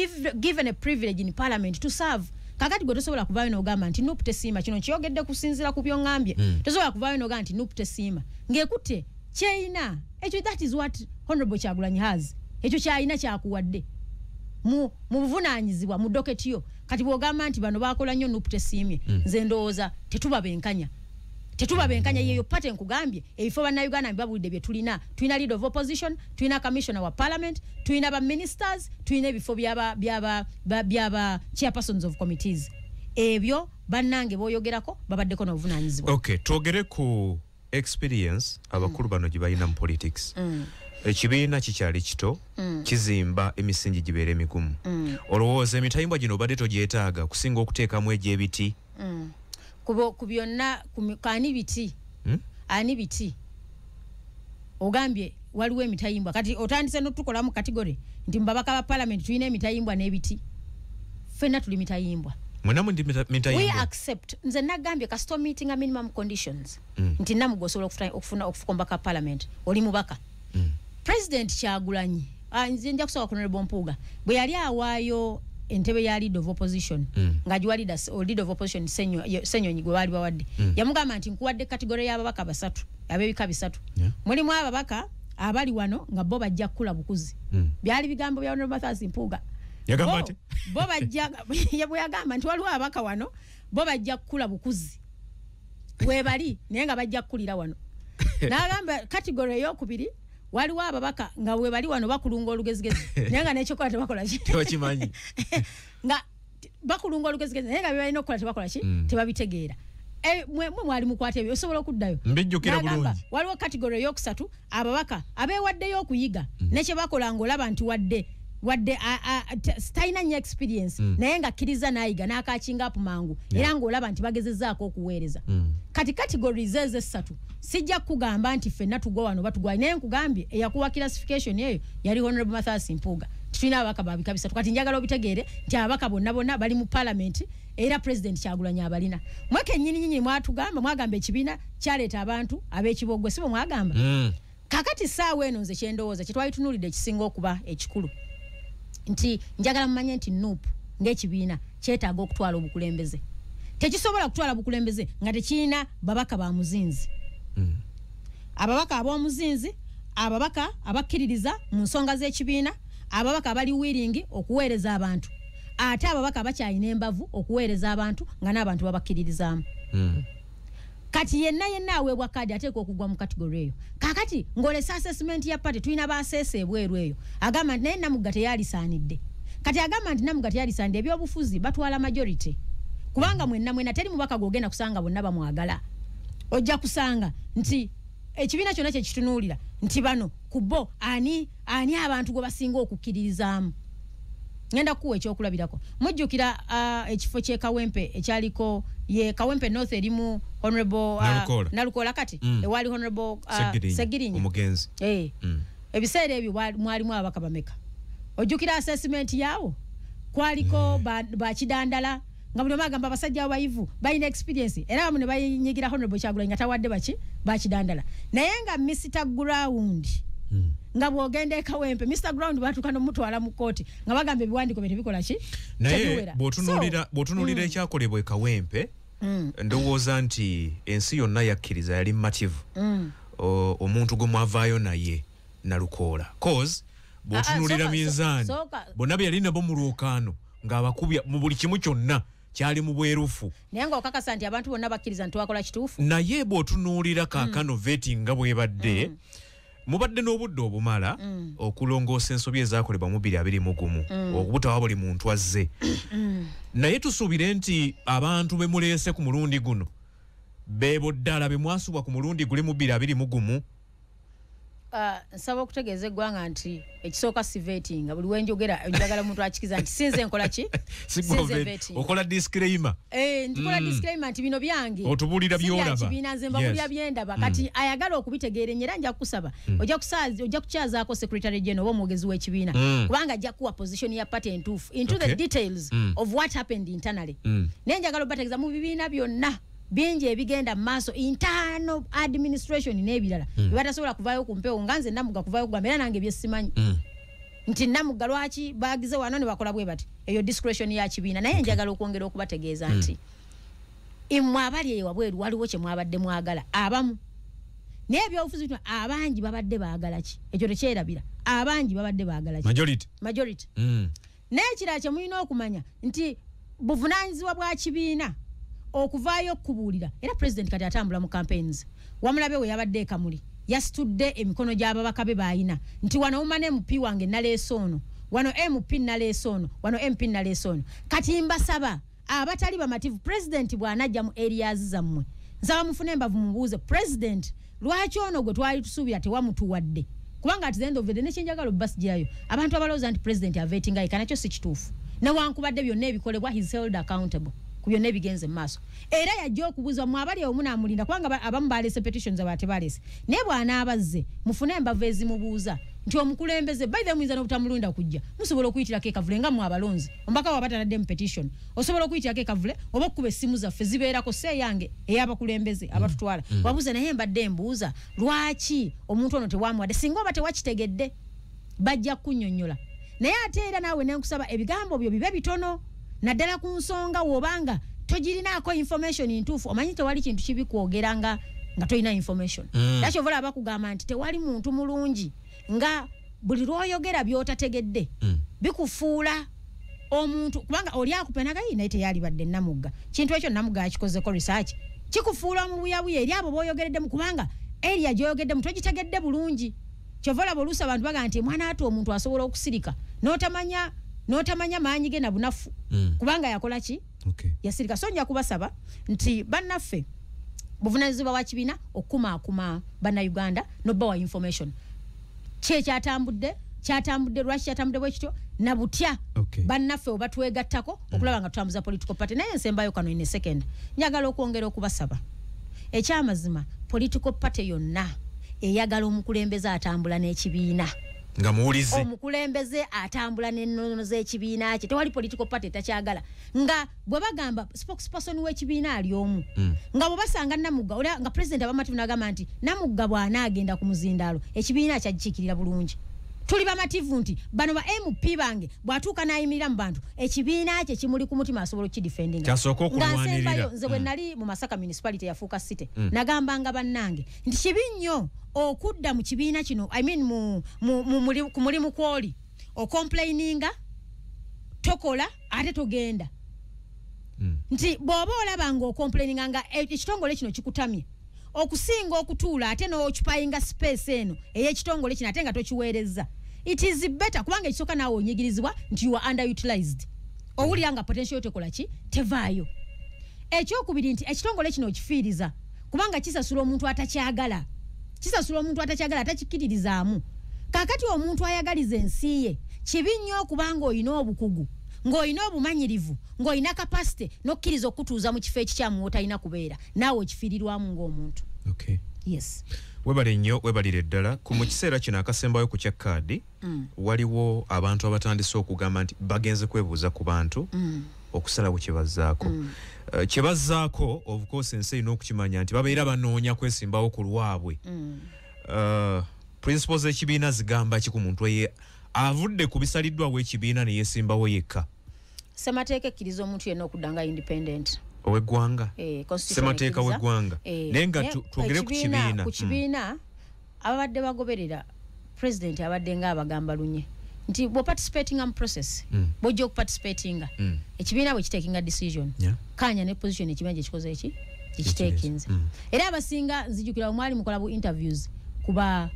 given a privilege in parliament to serve. Kakati gwe tosobola kuvaayo n'ogamba nti NUP tesiima kino, nkiyogedde kusinziira ku by'oŋŋambye. Tosobola kuvaayo n'ogamba nti NUP tesiima ng'ekutte kyeyina ekyo. That is what Honorable Kyagulanyi has. Ekyo kyalina kyakuwadde mu buvunaanyizibwa mu docket yo. Kati bw'ogamba nti bano bakola nnyo, NUP tesiimye, nze ndowooza tetuba benkanya, tetuba benkanya. Yeyo pate nkugambye ebifo bannayuganda mbabulidde bye tulina. Tulina leader of opposition, tulina commissioner wa parliament, tulina ba ministers, tulina ebifo byaba chairpersons of committees. Ebyo bannange boyogerako babaddeko n'obuvunaanyizibwa. Okay, twogere ku experience abakulu bano gye balina mu politics. Ekibiina kikyali kito, kizimba emisingi gibeere emigumu. Olowooza emitayimbwa gino obadde togyetaaga kusinga okuteekamu egy'ebiti? Ku byonna ani biti? Ani biti? Ogambye waliwo emitayimbwa, kati otandise n'otukolamu category nti mu babaka ba parliament tulina emitayimbwa n'ebiti. Ffenna tuli mitayimbwa. Mwenna mundi mitayimbwa. We accept. Nze nagambye kasita meeting a minimum conditions nti Namugga osobola okufuna okufuka omubaka wa parliament, oli mubaka. President Kyagulanyi, nze nja kusooka ku Honorable Mpuuga, bwe yali awaayo entebe ya leader of opposition, ng'agiwa leader of opposition Ssenyonyi gwe baali bawadde, yamugamba nti nkuwadde category y'ababaka basatu ab'ebika bisatu. Mulimu ababaka abali wano nga bo bajja kukula bukuzi. Byali bigambo bya Honorable Mathias Mpuuga. Yagamba ati? Bo bajja, bwe yagamba nti waliwo ababaka wano bo bajja kukula bukuzi, webali naye nga bajja kukulira wano. N'agamba category ey'okubiri waliwo ababaka nga webali wano bakulunga olugezigezi naye nga n'ekyokola tebakola ki? Tebakimanyi. Nga bakulunga olugezigezi naye nga bye balina okukola tebakola ki? Tebabitegeera. Mwe mwali mukwata ebyo, osobola okuddayo. Mbijjukira N'agamba, bulungi. waliwo category eyokusatu ababaka abeewaddeyo okuyiga, ne kye bakola ng'olaba nti wadde talina nnyo experience, naye ng'akkiriza n'ayiga n'akacatchinga up mangu, era ng'olaba nti bagezezzaako okuweereza. Kati categories ezo essatu sijja kugamba nti ffenna tugwa wano batugwa, naye nkugambye eyakuwa classification eyo yali Honorable Mathias Mpuuga. Tulina ababaka ba bika bisatu. Kati njagala obitegeere nti ababaka bonna bonna bali mu parliament, era President Kyagulanyi abalina. Mwe kennyini nnyini mwatugamba, mwagamba ekibiina kyaleeta abantu ab'ekibogwe, si bwe mwagamba? Kakati ssaawa eno nze kyendowooza kye twali tunuulidde ekisinga okuba ekikulu nti njagala mumanye nti NUP ng'ekibiina kyetaaga okutwala obukulembeze. Tekisobola kutwala bukulembeze nga tekirina babaka ba muzinzi. Ababaka ab'omuzinzi, ababaka abakkiririza mu nsonga z'ekibiina, ababaka abali willing okuweereza abantu, ate ababaka abakyalina embavu okuweereza abantu nga n'abantu babakkiririzaamu. Kati yenna yenna aweebwa kaadi ateekwa okugwa mu category eyo. Kaakati ng'olesa assessment ya party, tulina baaseesa ebweru eyo agamba nti naye Namugga teyalisaanidde. Kati agamba nti Namugga teyalisaanidde, ebyobufuzi batwala majority, kubanga mwenna mwenna teri mubaka gw'ogenda kusanga bonna bamwagala. Ojja kusanga nti ekibiina kyonna kye kitunuulira nti bano ku bo ani abantu gwe basinga okukkiririzaamu. Ngenda kuwa ekyokulabirako. Mujjukira ekifo ky'e Kawempe ekyaliko, ye Kawempe North erimu Honorable Nalukoola. Nalukoola kati ewali Honorable Segirinya, Segirinya. omugenzi. Ebiseera ebyo mwalimu ababaka bameka? Ojjukira assessment yaawo? Kwaliko bakidandala nga buli omu agamba abasajja abayivu balina experience, era abamu ne bayinyigira Honorable Kyagulanyi nga tawadde baki bakidandala. Naye nga Mr Ground, nga bw'ogenda e Kawempe Mr Ground batuuka n'omutwala mu kkooti nga bagamba ebiwandiiko bye tebikola ki? Naye Tebiwera. Bw'otunuulira ekyakolebwa e Kawempe, ndowooza nti ensi yonna yakkiriza yali mativu. Omuntu gwe mwavaayo naye Nalukoola, cause bw'otunuulira minzaani, bonna be yali nabo mu lwokaano ng'abakubya mu buli kimu kyonna Kyali mu bwerufu. Naye nga okakasa nti abantu bonna bakkiriza nti wakola kituufu. Naye bw'otunuulira kaakano vetting nga bwebadde, mubadde n'obudde obumala okulongoosa ensobi ezaakolebwa mu 2021, okubutawa buli muntu azze. Naye tusuubire nti abantu be muleese ku mulundi guno beebo ddala be mwasubwa ku mulundi guli mu 2021. Nsaba okutegeeza eggwanga nti ekisooka si vetting. Buli wenjogera njagala omuntu akikiza nti sinze nkola ki? Sinze vetting. Okola disclaimer. Ndikola disclaimer nti bino byange. Otubuulira by'olaba. Kibiina nze mbabuulira byendaba. Kati ayagala okubitegeera era nja kukusaba. Ojja kukyazaako secretary general oba omwogezi w'ekibiina. Kubanga ajja kuwa position ya party entuufu into the details of what happened internally. Naye njagala obategeeza mu bibiina byonna bingi ebigenda maaso, internal administration n'ebirala, batasobola kuvaayo ku mpewo nga nze Namugga kuvaayo kugamba era nange byesimanyi nti Namugga lwaki bagize wano ne bakola bwe bati. Eyo discretion ya kibiina. Naye njagala okwongera okubategeeza nti mmwe abali eyo wabweru waliwo kye mwabadde mwagala abamu, naye ebyobufuzi bino abangi babadde baagala ki? Ekyo tekyerabira. Abangi babadde baagala ki? Majority. Naye ekirala kye mulina okumanya nti buvunaanyizibwa bwa kibiina okuvaayo okubuulira. Era president kati atambula mu campaigns, wamulabe we yabadde e Kamuli, yasitudde emikono gy'ababaka be baayina nti wano wumane MP wange naleese ono, wano MP naleese ono, wano MP naleese ono. Kati mbasaba abatali bamativu, president bw'anajja mu areas zammwe, nsaba mufune embavu mubuuze president lwaki ono gwe twali tusuubira tewamutuwadde, kubanga at the end of the day nekyenjagala obbasijjayo abantu abalowooza nti president avetinga yekka, nakyo si kituufu. Newankubadde byonna ebikolebwa, he's held accountable ku byonna ebigenze mu maaso. Era yajja okubuuza mmwe abali ewo munaamulinda, kubanga abamu baleese petitions abalala tebaleese. Naye bw'anaabazze mufune embavu ezimubuuza nti omukulembeze, by the way muyinza n'obutamulonda kujja, musobola okuyitirako ekavule nga mmwe abalonzi, omubaka waaba taladde mu petition, osobola okuyitirako ekavule oba okukuba essimu zaffe zibeerako si eyange ey'abakulembeze abatutwala. Wabuuza naye mbadde mbuuza lwaki omuntu ono tewamuwadde, singa oba tewakitegedde bajja kukunnyonnyola. Naye ate era naawe ne nkusaba ebigambo byo bibe bitono, naddala ku nsonga w'obanga togirinaako information ntuufu. Omanyi tewali kintu kibi kwogera nga tolina information. Lwaki ova olaba bakugamba nti tewali muntu mulungi nga buli lw'oyogera by'otategedde bikufuula omuntu, kubanga oli akupenaga naye teyalibadde Namugga. Kintu ekyo Namugga akikozeko research, kikufuula omubuyabuya eri abo b'oyogereddemu, kubanga area gy'oyogeddemu togitegedde bulungi. Kyova olaba oluusi abantu bagamba nti mwana ate omuntu asobola okusirika n'otamanya maanyi ge na bunafu, kubanga yakola ki? Yasirika. So nja kubasaba nti bannaffe buvunaanyizibwa bwa kibiina okukumaakuma bannayuganda n'obbawa information. Ki ekyatambudde, kyatambudde lwaki kyatambudde bwe kityo na butya bannaffe oba twegattako okulaba nga tutambuza political party. Naye nsembayo kano in a second, njagala okwongera okubasaba ekyamazima, political party yonna eyagala omukulembeze atambula n'ekibiina nga muwulize, omukulembeze atambula n'ennono z'ekibiina kye. Tewali political party etakyagala nga bwe bagamba spokesperson w'ekibiina ali omu, nga bwe basanga Namugga, olya nga president abamativu n'agamba nti Namugga bw'anaagenda ku muzindaalo ekibiina kyagikiikirira bulungi. Tuli bamativu nti bano ba MP bange bw'atuuka n'ayimirira mu bantu ekibiina kye kimuli ku mutima asobola okukidefendinga. Kyasooka okulwanirira. Nze bwe nali mu Masaka municipality yafuuka city, nagambanga bannange nti kibi nnyo okudda mu kibiina kino, I mean ku mulimu kwoli okomplaininga tokola ate togenda. Nti bw'oba olaba ng'okomplaininga nga ekitongole kino kikutamye, okusinga okutuula ate n'occupyinga space eno ey'ekitongole kino ate nga tokiweereza, it is better, kubanga ekisooka naawe onyigirizibwa nti you are underutilized, owulira nga potential tekola ki, tevaayo. Ekyokubiri nti ekitongole kino okifiiriza kubanga kisasula omuntu atakyagala, kisasula omuntu atakyagala atakikkiririzaamu. Kaakati omuntu ayagaliza ensi ye, kibi nnyo okubanga olina obukugu, ng'olina obumanyirivu, ng'olina capacity n'okkiriza okutuuza mu kifo ekikyamu w'otalina kubeera, naawe okifiirirwamu ng'omuntu. Yes. Webale nnyo, webalire ddala. Ku mu kiseera kino akasembayo ku kya kaadi, waliwo abantu abatandise okugamba nti bagenze kwebuuza ku bantu okusalawo kye bazzaako. Kye bazzaako, of course ensi erina okukimanya nti babeera banoonya kwesimbawo ku lwabwe. Principles z'ekibiina zigamba ki ku muntu avudde ku bisaliddwawo ekibiina ne yeesimbawo yekka? Ssemateeka ekkiriza omuntu yenna okudda nga independent. Ow'eggwanga? Ssemateeka w'eggwanga. Naye nga twogere ku kibiina. Ku kibiina ababadde bagoberera president abadde nga abagamba lunye Nti bw'oparticipatinga mu process, bw'ojja okuparticipatinga, ekibiina bwe kitakinga decision, kanya ne position ekibiina gye kikoze eki gikitekinze. Era abasinga nzijukira omwali mukola bu interviews kuba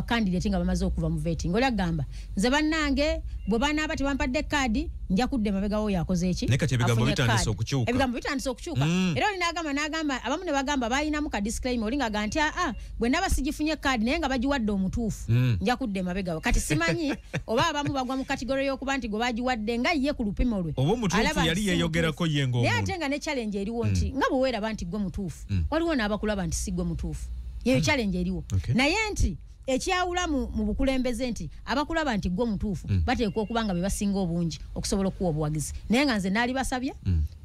candidate nga bamaze okuva mu vetting. Oli agamba nze bannange bwe banaaba tebampadde kaadi nja kudda emabega wo yakoze eki. Naye kati ebigambo bitandise okukyuka. Ebigambo bitandise okukyuka. Era oli n'agamba abamu ne bagamba balinamu ka disclaimer, oli ng'aga nti bwe naba sigifunye kaadi naye nga bagiwadde omutuufu nja kudda emabega we. Kati simanyi oba abamu bagwa mu category y'okuba nti gwe bagiwadde nga ye ku lupimo lwe. Oba omutuufu yali yeeyogerako ye ng'omuntu. Naye ate nga ne challenge eriwo nti nga bwe weeraba nti gwe mutuufu, waliwo n'abakulaba nti si gwe mutuufu. Yeyo challenge eriwo. Naye nti ekyawula mu bukulembeze nti abakulaba nti gwe mutuufu bateekwa okuba nga be basinga obungi okusobola okuwa obuwagizi. Naye nga nze naali basabye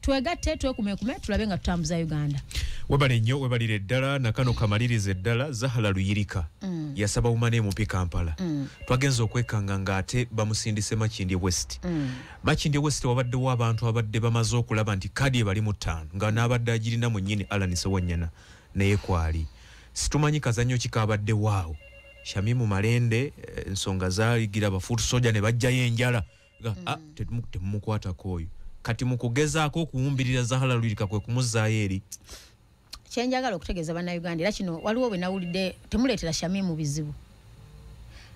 twegatte, twekumekume, tulabe nga tutambuza Uganda. Webale nnyo, webalire ddala nakano kamalirize ddala. Zahara Luyirika yasaba Woman MP Kampala. Twagenze okwekanga ng'ate bamusindise Makindye West. Makindye West wabaddewo abantu abadde bamaze okulaba nti kaadi ebali mu 5 nga n'abadde agirina mwennyini Allan Ssewanyana naye kwali. Situmanyi kazannyo ki kabadde waawo. Shamimu Malende ensonga zaaligira abafuutu soja ne bajjayo enjala. Temumukwatako oyo. Kati mu kugezaako okuwumbirira Zahara Luyirika kwe kumuzzaayo eri. Kyenjagala okutegeeza Bannayuganda era kino waliwo bwe nawulidde temuleetera Shamimu bizibu.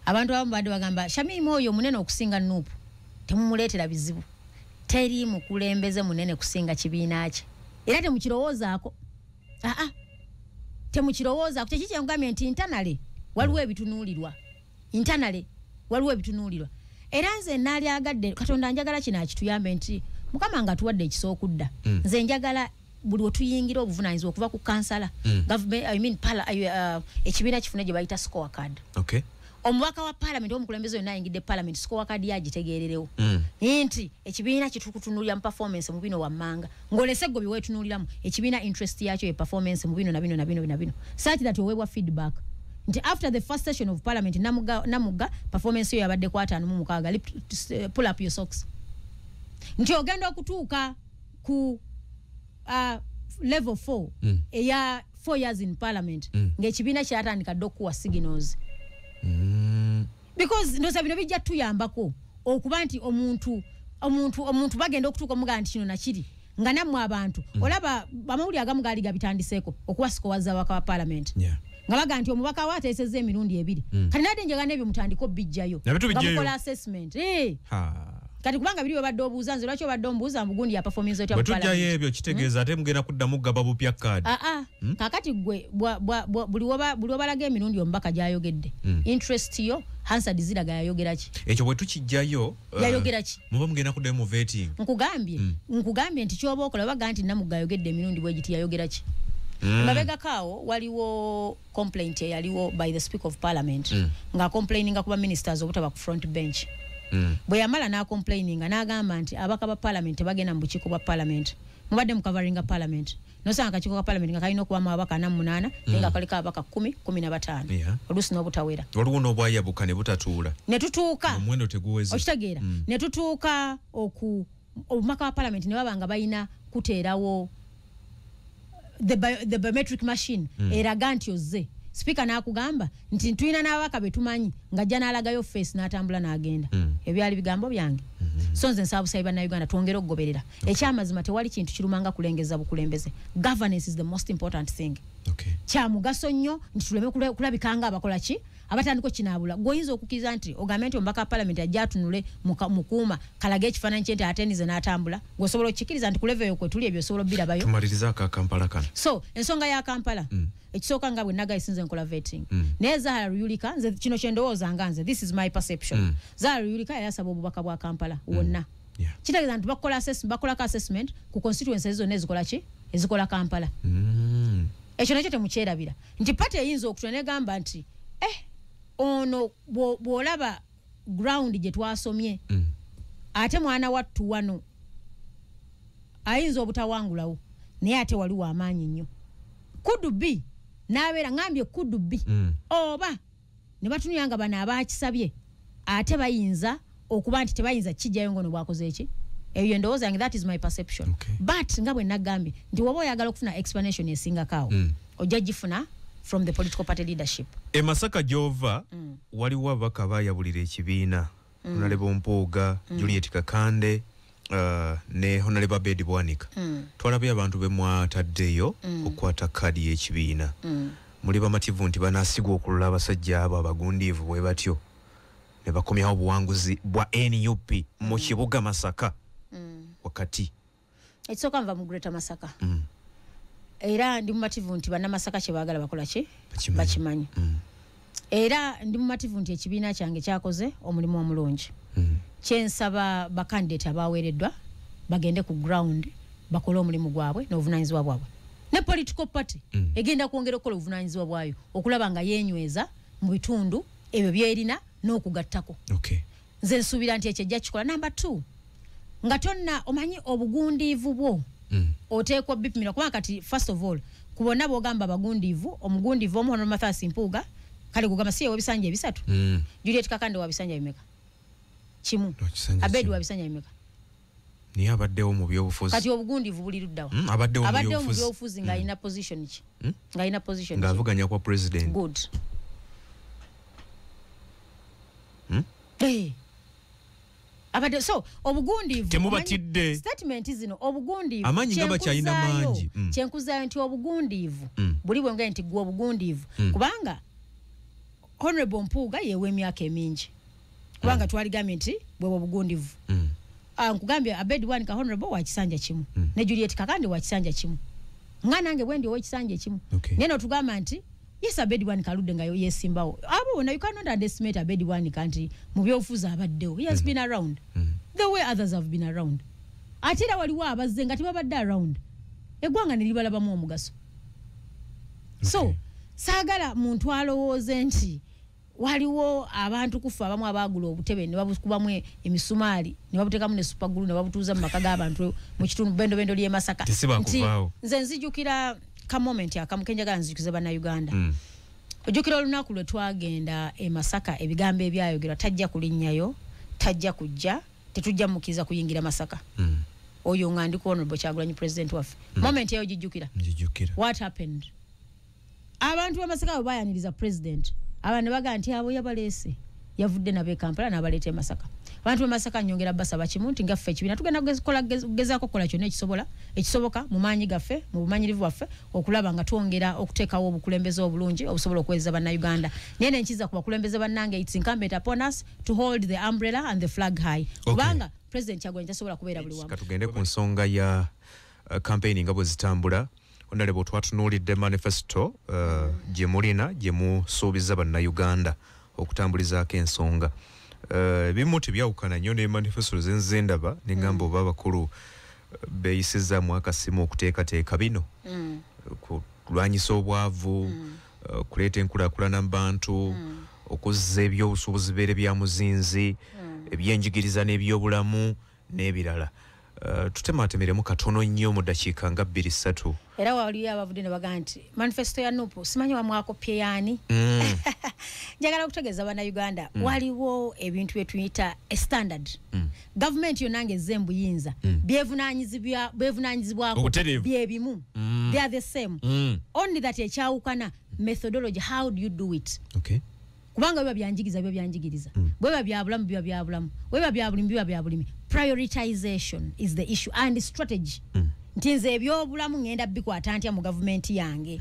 Abantu abamu badde bagamba Shamimu oyo munene okusinga Nuupu, temumuleetera bizibu. Teri mukulembeze munene kusinga kibiina kye. Era temukirowoozaako. Temukirowoozaako. Kiki kye nkugambye nti internally waliwo ebitunuulirwa. Internally waliwo ebitunuulirwa. Era nze naali agadde Katonda njagala kino akituyambe nti Mukama nga atuwadde ekisa okudda. Nze njagala buli otuyingira obuvunaanyizibwa okuva ku kansala, government, I mean ekibiina kifune gye bayita score card. Omubaka wa parliament omukulembeze yonna ayingidde parliament score card yagitegeererewo. Nti ekibiina kitukutunuulira mu performance mu bino wammanga. Ng'olese gwe bye weetunuuliramu, ekibiina interest yakyo ye performance mu bino na bino na bino na bino. Such that oweebwa feedback. Nti after the first session of parliament Namugga performance yo yabadde ku 56, pull up your socks. Nti ogenda okutuuka ku level 4 eya 4 years in parliament ng'ekibiina kyatandika dda okuwa signals. Because ndowooza bino bijja tuyambako okuba nti omuntu bagenda okutuuka omugaa nti kino nakiri nga nammwe abantu olaba amawulire agamu gaali gabitandiseeko okuwa sikowaza ababaka ba parliament. Nga baga nti omubaka we ateesezza emirundi ebiri. Kati nadde njagala n'ebyo mutandike obbijjayo. Nga mukola assessment. Kati kubanga biri obadde obuuza nze lwaki obadde ombuuza mbu gundi ya performance otya mu parliament. Bwe tujjayo ebyo kitegeeza ate mugenda kuddamu kugaba bupya kaadi. Kaakati gwe buli wobalaga emirundi omubaka gy'ayogedde. Interest yo Hansard ziraga yayogera ki? Ekyo bwe tukijjayo yayogera ki? Muba mugenda kuddayo mu vetting. Nkugambye nti ky'oba okola baga nti Namugga ayogedde emirundi bwe giti yayogera ki? Mabegako awo waliwo complaint eyaliwo by the Speaker of Parliament nga complaininga kuba ministers obutaba ku front bench. Bwe yamala n'acomplaininga n'agamba nti ababaka ba parliament tebagenda mu bukiiko bwa parliament. Mubadde mukavaringa parliament. Nosanga akakiiko ka parliament nga kalina okubamu ababaka 48 naye nga kaliko ababaka 10, 15. Oluusi n'obutawera. Waliwo n'obwayabuka ne butatuula. Ne tutuuka. Omuwendo teguweze. Okitegeera. Ne tutuuka omubaka wa parliament ne baba nga balina kuteerawo the biometric machine eraga nti ozze. Speaker n'akugamba nti tulina n'ababaka be tumanyi ng'ajja n'alagayo face n'atambula n'agenda. Ebyali bigambo byange. So nze nsaba busabi Bannayuganda twongere okugoberera. Ekyamazima tewali kintu kirumanga kulengeza bukulembeze. Governance is the most important thing. Kya mugaso nnyo nti tuleme kulabika nga abakola ki abatandika okinaabula. Gw'oyinza okukkiriza nti ogambe nti omubaka wa parliament ajja atunule mukuuma kalage ekifaananyi kye nti atenize n'atambula. Gw'osobola okukkiriza nti ku level eyo kwe tuli ebyo osobola obbirabayo. Tumalirize aka Kampala kano. So ensonga ya Kampala ekisooka nga bwe nagayisinze nkola vetting. Naye Zahara Luyirika nze kino kye ndowooza nga nze, this is my perception. Zahara Luyirika yasaba obubaka bwa Kampala wonna. Kitegeeza nti bakolako assessment ku constituencies zonna ezikola ki? Ezikola Kampala. Ekyo nakyo temukyerabira. Nti party eyinza okutula negamba nti ono bw'olaba ground gye twasomye ate mwana wattu wano ayinza obutawangulawo naye ate waliwo amaanyi nnyo. Could be n'abeera ngambye could be oba ne batunulira nga bano abakisabye ate bayinza okuba nti tebayinza kijjayo ngono bwakoze eki. Eyo ndowooza yange, that is my perception. But nga bwe nagambye nti woba oyagala okufuna explanation esingako awo ojja gifuna from the political party leadership. E Masaka gy'ova waliwo ababaka baayabulira ekibiina. Honorable Mpuuga, Juliet Kakande, ne Honorable Abedi Bwanika. Twalabye abantu be mwataddeyo okukwata kaadi y'ekibiina. Muli bamativu nti banaasigwa okulula abasajja abo abagundiivu bwe batyo ne bakomyawo obuwanguzi bwa NUP mu kibuga Masaka wakati? Ekisooka, nva mu Greater Masaka. Era ndi mumativu nti bannamasaka kye baagala bakola ki? Bakimanyi. Bakimanyi. Era ndi mumativu nti ekibiina kyange kyakoze omulimu omulungi. Kyensaba bakandidate abaweereddwa bagende ku ground bakole omulimu gwabwe n'obuvunanyizibwa bwabwe, ne political party egenda kwongera okukola obuvunanyizibwa bwayo okulaba nga yeenyweza mu bitundu ebyo byerina n'okugattako. Nze nsuubira nti ekyo ejja kikola. Number two, nga tonna omanyi obugundiivu bwo, oteekwa bipimira, kubanga kati first of all, ku bonna bwogamba abagundiivu, omugundiivu omu, Honorable Mathias Mpuuga, kale gugamba si yewa ebisanja 3? Juliet Kakande wa bisanja bimeka? Kimu. No, kisanja Abedi kimu. wa bisanja bimeka? Niye abaddewo mu byobufuzi. Kati obugundiivu buli luddawa? Abaddewo mu Abaddewo mu byobufuzi. byobufuzi ng'alina position ki? Ng'alina position ki? Ng'avuganya kwa president. Good. Abadde, so obugundiivu Temubatidde. omanyi statement zino, obugundiivu Amaanyi nga bakyalina mangi. Kyenkuzaayo nti obugundiivu buli bwengeri nti gwe obugundiivu, kubanga Honorable Mpuuga yewa emyaka emingi, kubanga twaligambye nti bwebwe obugundiivu. Nkugambye Abedi Bwanika honorable wa kisanja kimu ne Juliet Kakande wa kisanja kimu, nga nange bwendi ow'ekisanja ekimu. Naye notugamba nti yes, Abedi Bwanika aludde nga yesimbawo. Abo bonna, you cannot underestimate Abedi Bwanika nti mu byobufuzi abaddewo. He has been around the way others have been around. Ate era waliwo abazze nga tebabadde around, eggwanga ne libalabamu omugaso. So saagala muntu alowooze nti waliwo abantu kufa abamu abaagula obutebe ne babukubamu emisumaali ne babuteekamu ne super glue ne babutuuza mu maka g'abantu mu kitundu bendobendo ly'e Masaka. Tesiba Nti kuvaawo. nze nzijukira ka moment akamu kenjagala nzijukize Bannayuganda. Ojjukira olunaku lwe twagenda e Masaka, ebigambo ebyayogerwa, tajja kulinnyayo, tajja kujja, tetujja mukkiriza kuyingira Masaka. Oyo nga ndi ku Honorable Kyagulanyi, president waffe. Moment eyo gijjukira? Njijjukira. What happened? Abantu b'Amasaka bwe bayaniriza president, abantu ne bagamba nti abo yabaleese, yavudde nabo e Kampala n'abaleeta e Masaka. Abantu b'e Masaka, nyongera basaba kimu nti ngaffe ekibiina tugenda kugezaako kukola kyonna ekisoboka mu maanyi gaffe, mu bumanyirivu bwaffe, okulaba nga twongera okuteekawo obukulembeze obulungi obusobola okuweereza Bannayuganda. Naye nenkiza ku bakulembeze bannange, it's incumbent upon us to hold the umbrella and the flag high, kubanga President Kyagulanyi tasobola kubeera buli wamu. Katugende ku nsonga ya campaign nga bwe zitambula. Honorable, twatunuulidde manifesto gye mulina, gye musuubiza Bannayuganda okutambulizaako ensonga. Ebimu tebyawukana nnyo ne manifesto zenze ndaba ne ŋŋamba oba abakulu beeyisizaamu akasimu okuteekateeka bino. Kulwanyisa obwavu, kuleeta enkulaakulana mu bantu, okuzza ebyobusuubuzi bibeere bya muzinzi, ebyenjigiriza n'ebyobulamu n'ebirala. Tutematemeremu katono nnyo mu ddakiika nga 2-3. Era waliyo abavudde ne bagamba nti manifesto ya NUP simanyi wamwakopye yaani. Njagala okutegeeza Bannayuganda, waliwo ebintu bye tuyita standard. Gavumenti yonna ng'ezze mu buyinza, byevunaanyizibwako Obutereevu. byebimu. They are the same, only that ekyawukana methodology, how do you do it. Kubanga biba byanjigiriza, biba byanjigiriza, bwe biba byabulamu, biba byabulamu, bwe biba byabulimi, biba byabulimi. Prioritization is the issue and strategy, nti nze ebyobulamu ngenda bikwata ntya mu gavumenti yange?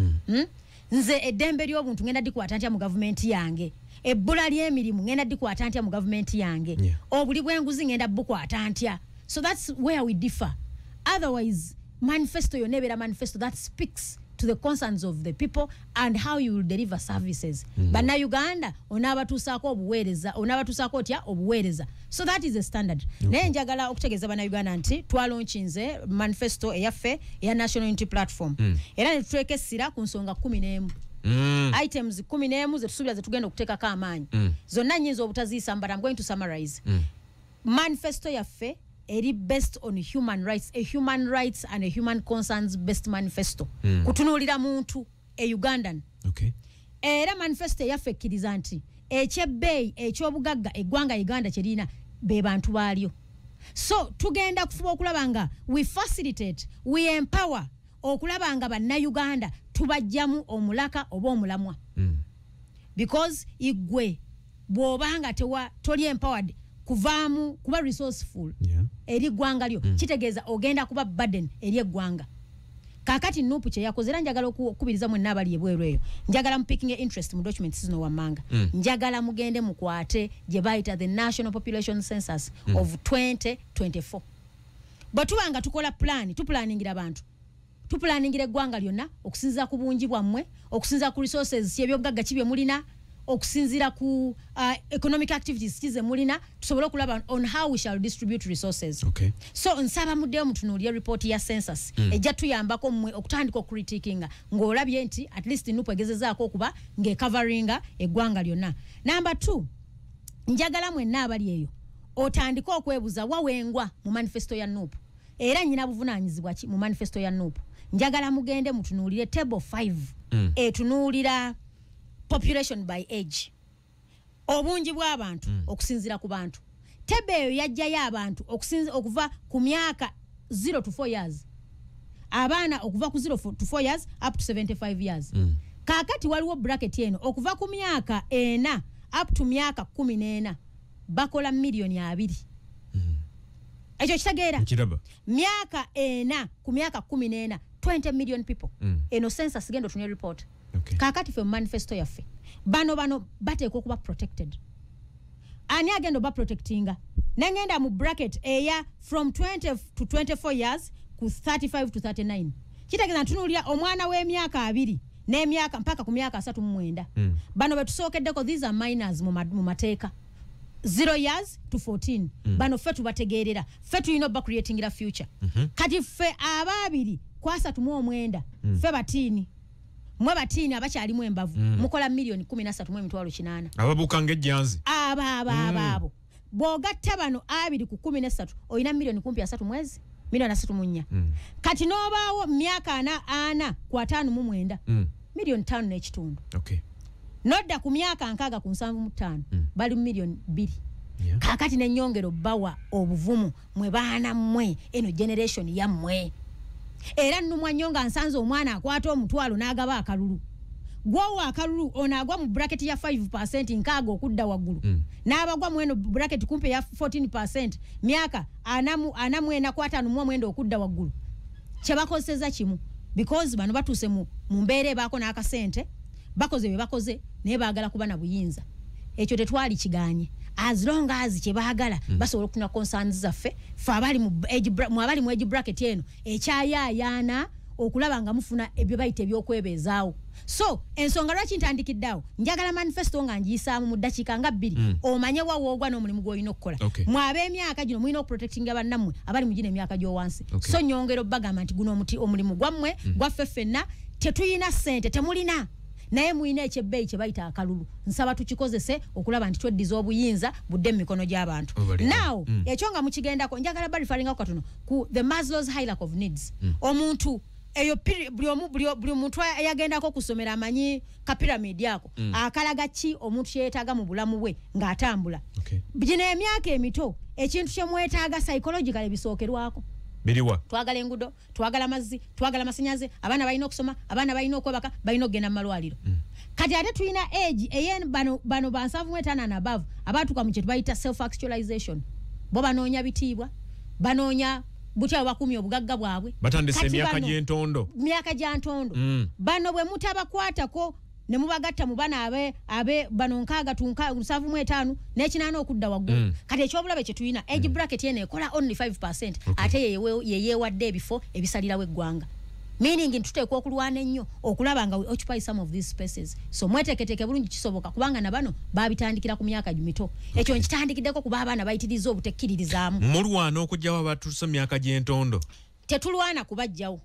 Nze eddembe ly'obuntu ngenda dikwata ntya mu gavumenti yange? Ebbula ly'emirimu ngenda dikwata ntya mu gavumenti yange? Obuli bw'enguzi ngenda bukwata ntya? So that's where we differ. Otherwise manifesto yonna ebeera manifesto that speaks to the concerns of the people and how you will deliver services. Bannayuganda onaabatuusaako obuweereza, onaabatuusaako otya obuweereza? So that is a standard. Naye njagala okutegeeza Bannayuganda nti twalaunchinze manifesto eyaffe eya National Unity Platform, era ne tuteeka essira ku nsonga 11. Items 11 zetusuubira zetugenda okuteekako amaanyi. Zonna nnyinza obutaziisa, but I'm going to summarize. Manifesto yaffe eri based on human rights, a human rights and a human concerns based manifesto, kutunuulira muntu e Ugandan. Era manifesto eyaffe ekkiriza nti ekyebbeeyi ekyobugagga eggwanga Uganda kyerina be bantu baalyo. So tugenda kufuba okulaba nga we facilitate, we empower, okulaba nga Bannayuganda tubajjamu omulaka oba omulamwa. Because igwe bw'obanga toli empowered kuvaamu kuba resourceful eri eggwanga lyo, kitegeeza ogenda kuba burden eri eggwanga. Kaakati NUP kye yakoze, era njagala okukubiriza mwenna abali ebweru eyo, njagala mu picking interest mu documents zino wammanga. Njagala mugende mukwate gye bayita the National Population Census of 2024. Bwe tuba nga tukola plan, tuplanningira abantu, tuplanningira eggwanga lyonna okusinziira ku bungi bwammwe, okusinziira ku resources, ebyobugagga ki bye mulina, okusinziira ku economic activities ki ze mulina, tusobole okulaba on how we shall distribute resources. So nsaba muddeyo mutunuulire report ya census. Ejja tuyambako mmwe okutandika okucritiquinga ng'olabye nti at least NUP egezezaako okuba ng'ecoveringa eggwanga lyonna. Number 2, njagala mwenna abali eyo otandike okwebuuza wawengwa mu manifesto ya NUP, era nnyina buvunaanyizibwa ki mu manifesto ya NUP. Njagala mugende mutunuulire table 5 etunuulira population by age, obungi bw'abantu okusinziira ku bantu. Table eyo yajjayo abantu okuva ku myaka 0 to 4 years, abaana okuva ku 0 to 4 years up to 75 years. Kaakati waliwo bracket eno okuva ku myaka 4 up to myaka 14 bakola 20 million. Ekyo kitegeera? Nkiraba. Myaka 4 ku myaka 14, 20 million people. Eno census, genda otunye report. Kaakati ffe mu manifesto yaffe bano bateekwa okuba protected. Ani agenda oba protectinga? Nengenda mu bracket eya from 20 to 24 years ku 35 to 39, kitegeeza ntunuulira omwana w'emyaka 20 n'emyaka mpaka ku myaka 39. Bano betusookeddeko, these are minors mu mateeka, 0 years to 14. Bano ffe tubategeerera, ffe tulina obba creatingira future. Kati ffe abaabiri ku 39, ffe batiini, mwe batiini abakyalimu embavu, mukola 13,800,000. Ababuuka ng'ejjanzi. Abo abo abo abo bw'ogatta bano 2 ku 13, olina miliyoni kumpi 30 mwezi, miliyoni 34. Kati n'obaawo myaka 40 ku 59, miliyoni 5.5. Nodda ku myaka 60 ku 75, bali mu miliyoni 2. Kaakati nenyongero bawa obuvumu, mwe baana mmwe, eno generation yammwe. Era nnumwa nnyo nga nsanze omwana akwata omutwalo n'agaba akalulu. Gwowa akalulu ono agwa mu bracket ya 5, 60 okudda waggulu, n'abagwa mu eno bracket kumpi eya 14, myaka 44 ku 59 okudda waggulu. Kyebakozeseza kimu, because bano batuuse mu mbeera ebaako n'akasente, bakoze bye bakoze, naye baagala kuba na buyinza. Ekyo tetwali kiganye as long as kyebaagala basobola okufuna concerns zaffe ffe abali mu abali mu age bracket eno ekyayaayaana okulaba nga mufuna ebyo bayita ebyokwebeezaawo. So ensonga lwaki ntandikiddeawo, njagala manifesto nga ngiyisaamu mu ddakiika nga 2, omanye wawoogwa n'omulimu gw'olina okukola. Mwe ab'emyaka gino mulina okuprotectinga bannammwe abali mu gino emyaka gy'owansi. So nyongera obbagamba nti guno omuti omulimu gwammwe, gwaffe ffenna. Tetulina ssente, temulina, naye mulina ekyebbeeyi kye bayita akalulu. Nsaba tukikozese okulaba nti tweddiza obuyinza budde mu mikono gy'abantu. Obali. Now ekyo nga mukigendako, njagala bareferringako katono ku the Maslow's hierarchy of needs. Omuntu eyo buli muntu ayagendako kusomera amanyi ka pyramid ako akalaga ki omuntu kyeyetaaga mu bulamu bwe ng'atambula. Gino emyaka emito, ekintu kyemwetaaga psychological ebisookerwako Biriwa? Twagala engudo, twagala amazzi, twagala amasannyalaze, abaana balina okusoma, abaana balina okwebaka, balina okugenda mu malwaliro. Kati ate tulina age eye bano ba 75 and above, abatuuka mu kye tubayita self actualization. Bo banoonya bitiibwa, banoonya butya bwe bakuumye obugagga bwabwe. Batandise Kati emyaka bano- gy'entondo. Myaka gya ntondo. Bano bwe mutabakwatako ne mubagatta mu bana abe bano 60 tu 75 n'ekinana okudda waggulu. Kati ekyobulabe kye tulina, age bracket eno ekola only 5%, ate yeyeewadde ebifo ebisalirawo eggwanga, meaning nti tuteekwa okulwana ennyo okulaba nga we occupy some of these spaces. So mweteeketeeke bulungi, kisoboka, kubanga na bano babitandikira ku myaka mito. Ekyo nkitandikiddeko kuba abaana bayitiriza obutekkiririzaamu. Mulwana okuggyawo abatuuse mu myaka gy'entondo? Tetulwana kubajjawo,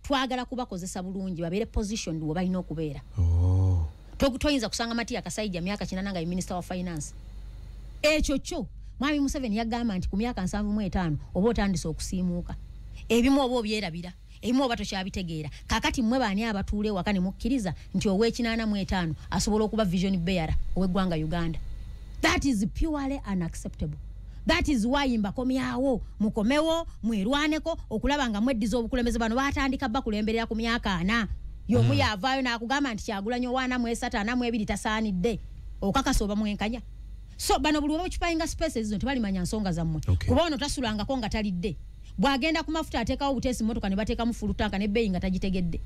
twagala kubakozesa bulungi babeere positioned we balina okubeera. Toyinza kusanga Matiya Kasaija myaka 80 nga ye minister wa finance. Ekyo kyo Mwami Museveni yagamba nti ku myaka 75 oba otandise okusiimuuka, ebimu oba obyerabira, ebimu oba tokyabitegeera. Kaakati mmwe baani abatuula ewaka ne mukkiriza nti ow'e85 asobola okuba vision bearer ow'eggwanga Uganda? That is purely unacceptable. That is why mbakomyawo, mukomewo mwerwaneko okulaba nga mweddiza obukulembeze. Bano batandika bakulemberera ku myaka 40 y'omu. Yavaayo n'akugamba nti Kyagulanyi owa 43, 42 tasaanidde. Okakasa oba mwenkanya? So bano buli occupying spaces zino tebalimanya nsonga zammwe. Kuba ono tasulangako nga talidde, bw'agenda ku mafuta ateekawo buteesi mmotoka ne bateekamu full tank n'ebbeeyi nga tagitegedde.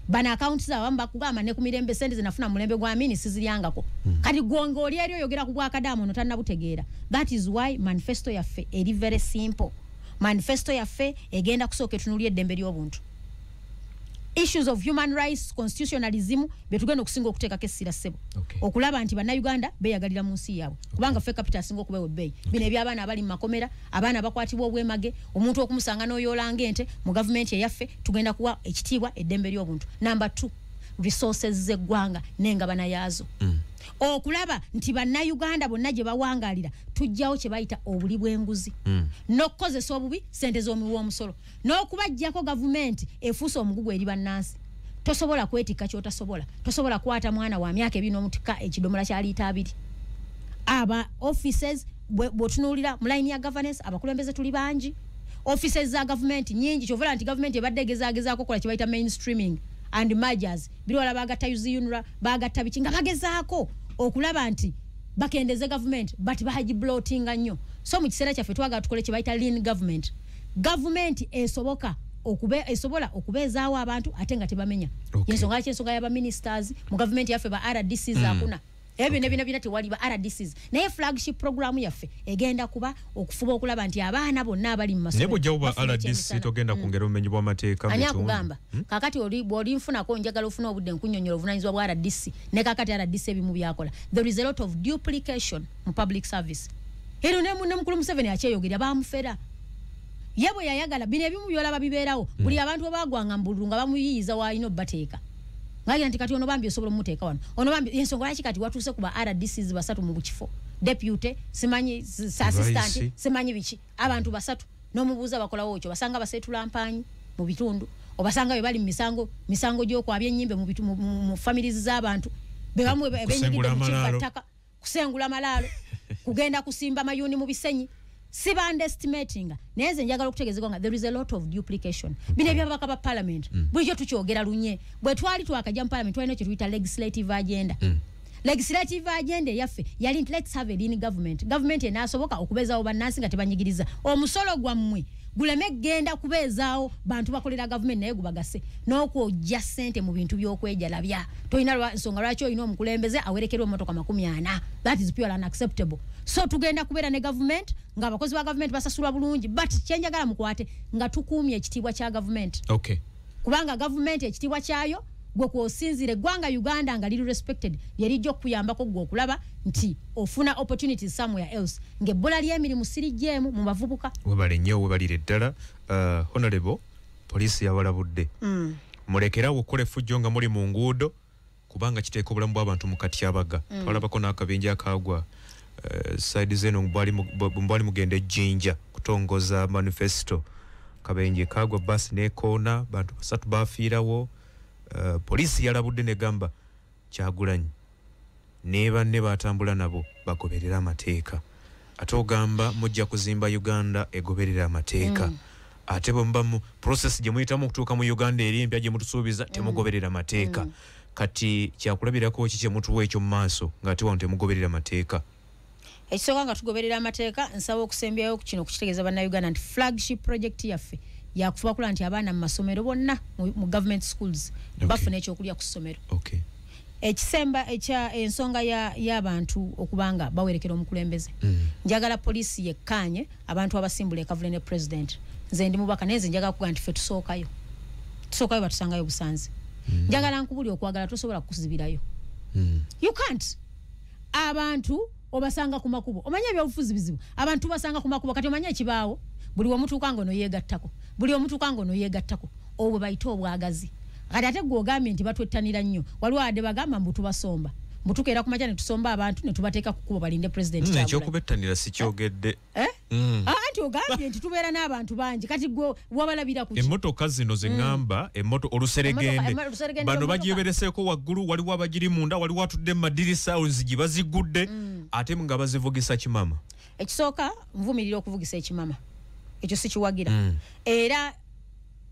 Bano accounts zaabwe bakugamba ne ku mirembe sente zenafuna mulembe gwa Amini siziryangako. Kati gwonga oli eri oyogera ku bwakadaama ono tannabutegeera. That is why manifesto yaffe eri very simple. Manifesto yaffe egenda kusooka etunuulira eddembe ly'obuntu, issues of human rights, constitutionalism, byetugenda okusinga okuteekako essira, ssebo, okulaba nti Bannayuganda beeyagalira mu nsi yaabwe, kubanga ffe capital asinga okubeewa ebbeeyi. Bino eby'abaana abali mu makomera, abaana bakwatibwa obwemage, omuntu okumusanga n'oyoolanga ente, mu gavumenti eyaffe tugenda kuwa ekitiibwa eddembe ly'obuntu. Number 2, resources z'eggwanga n'engabana yaazo, okulaba nti Bannayuganda bonna gye bawangaalira tujjawo kye bayita obuli bw'enguzi n'okukozesa obubi sente z'omuwi w'omusolo n'okubaggyako gavumenti efuuse omugugu eri bannansi. Tosobola kwetikka ky'otasobola. Tosobola kwata mwana wa myaka 2 n'omutikka ekidomola kya liita 2. Aba offices bw'otunuulira mu line ya governance, abakulembeze tuli bangi, offices za gavumenti nyingi. Kyova nti gavumenti ebadde egezaagezaako okukola kye bayita mainstreaming and mergers. Biriwala bagatta UNRA, bagatta biki, nga bagezaako okulaba nti bakendeze gavumenti, but bagibloatinga nnyo. So mu kiseera kyaffe twagala tukole kye bayita lean government, gavumenti esoboka esobola okubeezaawo abantu ate nga tebamenya. Ensonga lwaki ensonga y'abaministers mu gavumenti yaffe, ba RDCs akuna ebyo ne bina bina, tewali ba RDCs. Naye flagship program yaffe egenda kuba okufuba okulaba nti abaana bonna abali mu Naye masomero bw'ojjawo ba bafuna RDC, ekyemisana. togenda kwongera obumenyi bw'amateeka mu Ani bitundu? akugamba? Kakati oli bw'oli nfunako, njagala ofuna obudde nkunnyonnyola obuvunaanyizibwa bwa RDC ne kakati RDC ebimu byakola. There is a lot of duplication mu public service ero. Ne mukulu Museveni akyeyogera, bamufera ye bwe yayagala. Bino ebimu byolaba bibeerawo. Buli abantu bwe bagwanga mu bululu nga bamuyiyiza waalina obbateeka, ngagira nti kati ono bambi osobola omuteeka wano, ono bambi. Ensonga lwaki kati watuuse ku ba RDCs basatu mu bukifo, deputy simanyi assistant, Vice. simanyi biki, abantu basatu, n'omubuuza bakolawo ekyo? Basanga baseetula mpanyi mu bitundu, obasanga be bali mu misango gy'okwabya ennyimbe mu families z'abantu, be bamwe benyigidde Kusengula mu amalaalo. kibbattaka, kusengula malaalo, kugenda kusimba mayuuni mu bisenyi. Siba underestimating, naye nze njagala okutegeezebwa nga there is a lot of duplication. Bino ebyababaka ba parliament, bulijjo tukyogera lunye. Bwe twali twakajja mu parliament, twalina kye tuyita legislative agenda. Legislative agenda eyaffe yali nti let's have a lean government, government enaasoboka okubeezaawo bannansi nga tebanyigiriza. Omusolo gwammwe guleme genda kubeezaawo bantu bakolera gavumenti, naye gubagase n'okwojja ssente mu bintu by'okwejalabya. Tolina nsonga lwaki olina omukulembeze awerekerwa emmotoka 40. That is pure unacceptable. So tugenda kubeera ne gavumenti ng'abakozi ba gavumenti basasulwa bulungi, but kyenjagala mukwate nga tukuumye ekitiibwa kya gavumenti, kubanga gavumenti ekitiibwa kyayo gwe kwosinzira. Eggwanga Uganda nga liri respected, lyerijja okukuyambako gwe okulaba nti ofuna opportunities somewhere else, ng'ebbula ly'emirimu sirijjeemu mu bavubuka. Webale nnyo, webalire ddala. Honorable, poliisi yabalabudde, mulekerawo okukola effujjo nga muli mu nguudo, kubanga kiteeka obulamu bw'abantu mu katyabaga. Twalabako n'akabinja akagwa side zeno bwali mugenda ejjinja kutongoza manifesto, kabenje kagwa, basi nekoona, bantu basatu bafiirawo. Poliisi yalabudde negamba Kyagulanyi ne banne batambula nabo bagoberera amateeka. Ate ogamba mujja kuzimba Uganda egoberera amateeka, ate bwe muba mu process gye muyitamu okutuuka mu Uganda eri empya gye mutusuubiza, temugoberera amateeka. Kati kyakulabirako ki kye mutuwa ekyo mu maaso ng'ate wano temugoberera amateeka? Ekisooka, nga tugoberera amateeka. Nsaba okusembyayo ku kino okukitegeeza Bannayuganda nti flagship project yaffe yakufuba kulaba nti abaana mu masomero bonna mu government schools bafuna ekyokulya ku ssomero. Ekisemba ekya ensonga y'abantu okubanga bawerekera omukulembeze, njagala poliisi yekkaanye abantu abasimbula ekavule ne president. Nze ndi mubaka, naye nze njagala kugaa nti ffe tusookayo, tusookayo, batusangayo busanzi. Njagala nkubuli okwagala tosobola kukuzibirayo. You can't. Abantu obasanga ku makubo. Omanye ebyobufuzi bizibu, abantu basanga ku makubo. Kati omanye ekibaawo, buli omutuuka nga ono yeegattako, buli omutuuka nga ono yeegattako, obwo bayite obwagazi. Kati ate gwe ogambye nti batwettanira nnyo, waliwo adde bagamba mbu tubasomba, mbu tukeera ku makya ne tusomba abantu ne tubateeka ku kkubo balinde president Kyagulanyi. Ekyokubettanira sikyogedde. Eh? Ah, anti ogambye nti tubeera n'abantu bangi. Kati gwe wabalabira ku ki? Emmotoka zino zeŋŋamba, oluseregende, Oluseregende bano lw'emmotoka. bagyebereseeko waggulu, waliwo abagiri munda, waliwo atudde mu madirisa, enzigi bazigudde, ate nga bazivugisa kimama. Ekisooka, nvumirira okuvugisa ekimama, ekyo sikiwagira. Era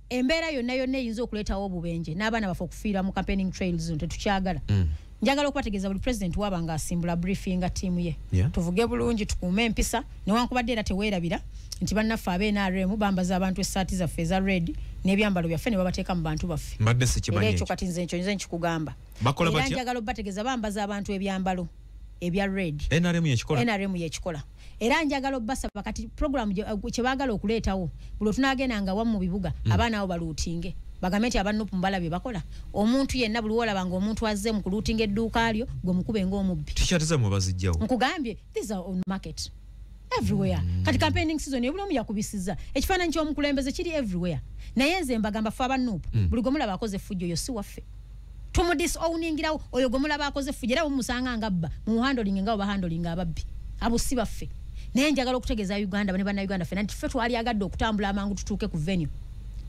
embeera yonna yonna eyinza okuleetawo obubenje n'abaana baffe okufiira mu campaigning trails zino tetukyagala. Njagala okubategeeza, buli president waba nga asimbula briefinga ttiimu ye. Tuvuge bulungi, tukuume empisa, newankubadde era teweerabira nti bannaffe ab'NRM bambaza abantu essaati zaffe eza red n'ebyambalo byaffe ne babateeka mu bantu baffe. Mbadde Era sikimanyi. ekyo Ekyo kati nze ekyo nze nkikugamba. Bakola Era batya? njagala obategeeza, bambaza abantu ebyambalo ebya red. NRM yekikola? NRM yekikola. Era njagala obbasaba, kati program kye baagala okuleetawo, buli otunaagenda nga wamu mu bibuga, abaana abo baluutinge, bagambe nti aba NUP mbala bye bakola. Omuntu yenna buli wolaba nga omuntu azze mu kuluutinga edduuka lyo, gwe mukube ng'omubbi. T-shirt zammwe bazijjawo? Nkugambye, these are on market everywhere. Kati campaigning season, buli omu yakubisiza ekifaananyi ky'omukulembeze, kiri everywhere. Naye nze mbagamba, ffe aba NUP, buli gwe mulaba akoze effujjo, oyo si waffe, tumudisowningirawo. Oyo gwe mulaba akoze effujjo, era bwemusanga nga abba, mumuhandlinge nga bwebahandlinga ababbi. Abo si baffe. Naye njagala okutegeeza Uganda ne Bannayuganda ffenna nti ffe twalyagadde okutambula amangu tutuuke ku venue.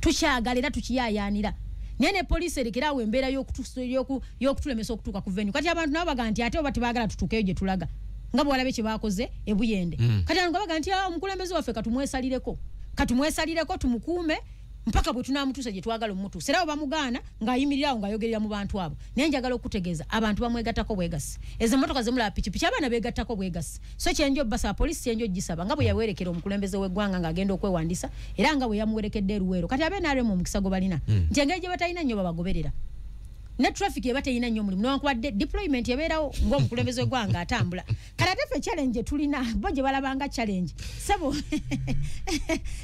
Tukyagala era tukiyayaanira, naye ne poliisi erekerawo embeera y'okutulemesa okutuuka ku venue. Kati abantu nabo baga nti ate oba tebaagala tutuukeyo gye tulaga, nga bwewalabe kye bakoze ebuyende. Kati abantu nga baga nti, "Ah, omukulembeze waffe katumwesalireko, katumwesalireko, tumukuume mpaka bwe tunamutuusa gye twagala omutuusa." Era bwe bamugaana, ng'ayimirirawo ng'ayogerera mu bantu abo. Naye njagala okutegeeza, abantu bamwegattako bwegasi. Ezo emmotoka zemulaba, pikipiki, abaana beegattako bwegasi. So kyenjo basaba poliisi, kyenjo gisaba, nga bwe yawerekera omukulembeze w'eggwanga ng'agenda okwewandisa, era nga bwe yamuwerekedde eruweero. Kati abeNRM omukisa gwe balina nti engeri gye batalina nnyo babagoberera, ne traffic eba teyina nnyo omulimu, newankubadde deployment ebeerawo ng'omukulembeze w'eggwanga atambula. Kale ate ffe challenge tulina, bo gye balabanga challenge, sebo.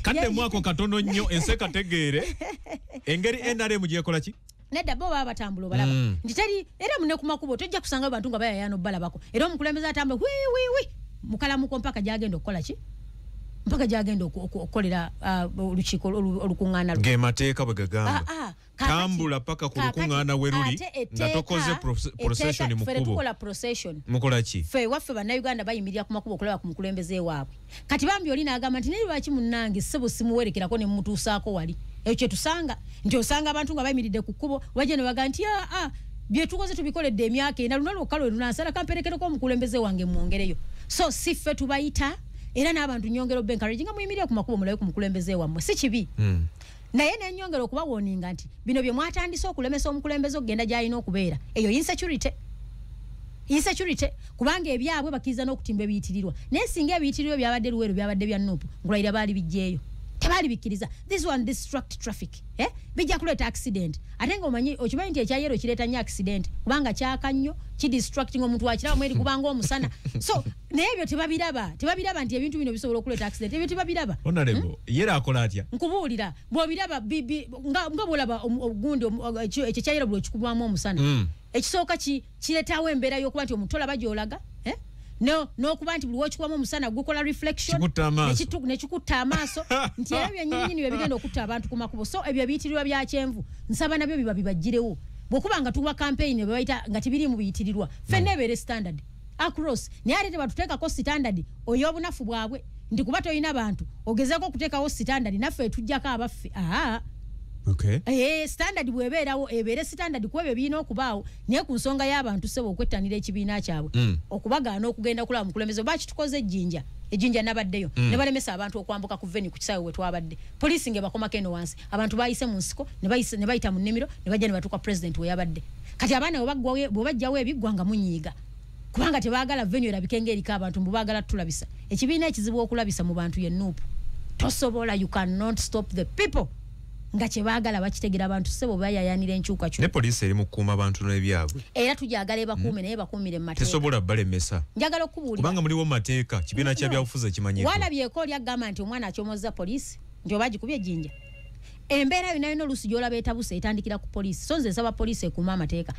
Kadde mwako katono nnyo, ensi ekategeere engeri NRM gyekola ki. Nedda, bo baba batambula obalaba nti teri, era mune ku makubo tojja kusanga bantu nga bayayaana obbalabako. Era omukulembeze atambula wiwiwi mukalamuko mpaka gyagenda okukola ki, mpaka gyagenda okukolera olukiiko olukuŋŋaana lwe. Ge mateeka bwe gagamba. Ah, ah, Tambula paka ku kaakati lukuŋŋaana we luli ate nga tokoze procession mu ffe kkubo. Tetukola procession. Mukola ki? Ffe waffe Bannayuganda bayimirira ku makubo okulaba ku mukulembeze waabwe. Kati bambi oli n'agamba nti, "Naye lwaki munnange ssebo simuwerekerako ne mumutuusaako wali?" Ekyo kyetusanga, nti osanga abantu nga bayimiridde ku kkubo, bajja ne bagaa nti, "Aa, bye tukoze tubikoledde emyaka 4, luno lwokka lwe lunansala, kamperekereko omukulembeze wange mwongereyo." So si ffe tubayita. Era n'abantu nyongera oba encourage nga muyimirire ku makubo mulabe ku mukulembeze wammwe, si kibi. Naye nenyongera okubawoninga nti bino bye mwatandise okulemesa omukulembeze okugenda gy'alina okubeera, eyo insecurity, insecurity, kubanga ebyabwe bakkiriza n'okutimba ebiyitirirwa. Naye singa ebiyitirirwa byabadde Luweero byabadde bya NUP, nkulayira baali bijjeeyo, tebaali bikkiriza. This one distract traffic, eh? Bijja kuleeta accident. Ate nga omanyi, okimanyi nti ekya yellow kireeta nnyo accident, kubanga kyaka nnyo, kidistracting omuntu, wakiraba mweri kubanga omusana. So naye ebyo tebabiraba, tebabiraba nti ebintu bino bisobola okuleeta accident. Ebyo tebabiraba. Honorable, yera akola atya? Nkubuulira, bw'obiraba nga bw'olaba ogundi ekyo kya yellow buli okikubwamu omusana, ekisooka kireetawo embeera y'okuba nti omuntu tolaba gy'olaga, eh? No, n'okuba nti buli wokikubamu omusana gukola reflection. Kikutta amaaso. Nekikutta amaaso, nti era byennyininyini bye bigenda okutta abantu ku makubo. So ebyo ebiyitirirwa bya kyenvu, nsaba nabyo biba bibaggirewo. Bw'okuba nga tuwa campaign bwe bayita nga tibiriimu biyitirirwa, ffenna ebeere standard across. Naye ate tebatuteekako standard oy'obunafu bwabwe, nti kuba tolina bantu ogezeeko okuteekawo standard naffe etuggyako abaffe. Aa. Standard bw'ebeerawo, ebeere standard ku ebyo birina okubaawo. Naye ku nsonga y'abantu, ssebo, okwettanira ekibiina kyabwe, okubagaana okugenda kulaba mukulembeze, oba kitukoze ejjinja, ejjinja nabaddeyo, ne balemesa abantu okwambuka ku venue ku kisaawe we twabadde. Poliisi ng'ebakomako eno wansi, abantu bayise mu nsiko, ne bayita mu nnimiro, ne bajja ne batuuka president we yabadde. Kati abaana bwe bajjawo ebiggwa nga munyiiga, kubanga tebaagala venue erabike ng'eriko abantu, mbu baagala tutulabisa. Ekibiina ekizibu okulabisa mu bantu ye NUP. Tosobola, you cannot stop the people nga kyebaagala bakitegera. Abantu, ssebo, bayayanira enkyukakyuka. Ne poliisi eri mu kukuuma abantu n'ebyabwe. Era tujagala ebakuume, naye bakuumire mu mateeka. Tesobola balemesa. Njagala okubuulira, kubanga muliwo mu mateeka, kibiina kya No. byabufuzi ekimanyiddwa. Walabyeko oli agamba nti omwana akyomozza poliisi, nti oba agikubye ejjinja? Embeera yonna yonna oluusi gy'olaba etabuse etandikira ku poliisi. So nze nsaba poliisi ekuume amateeka.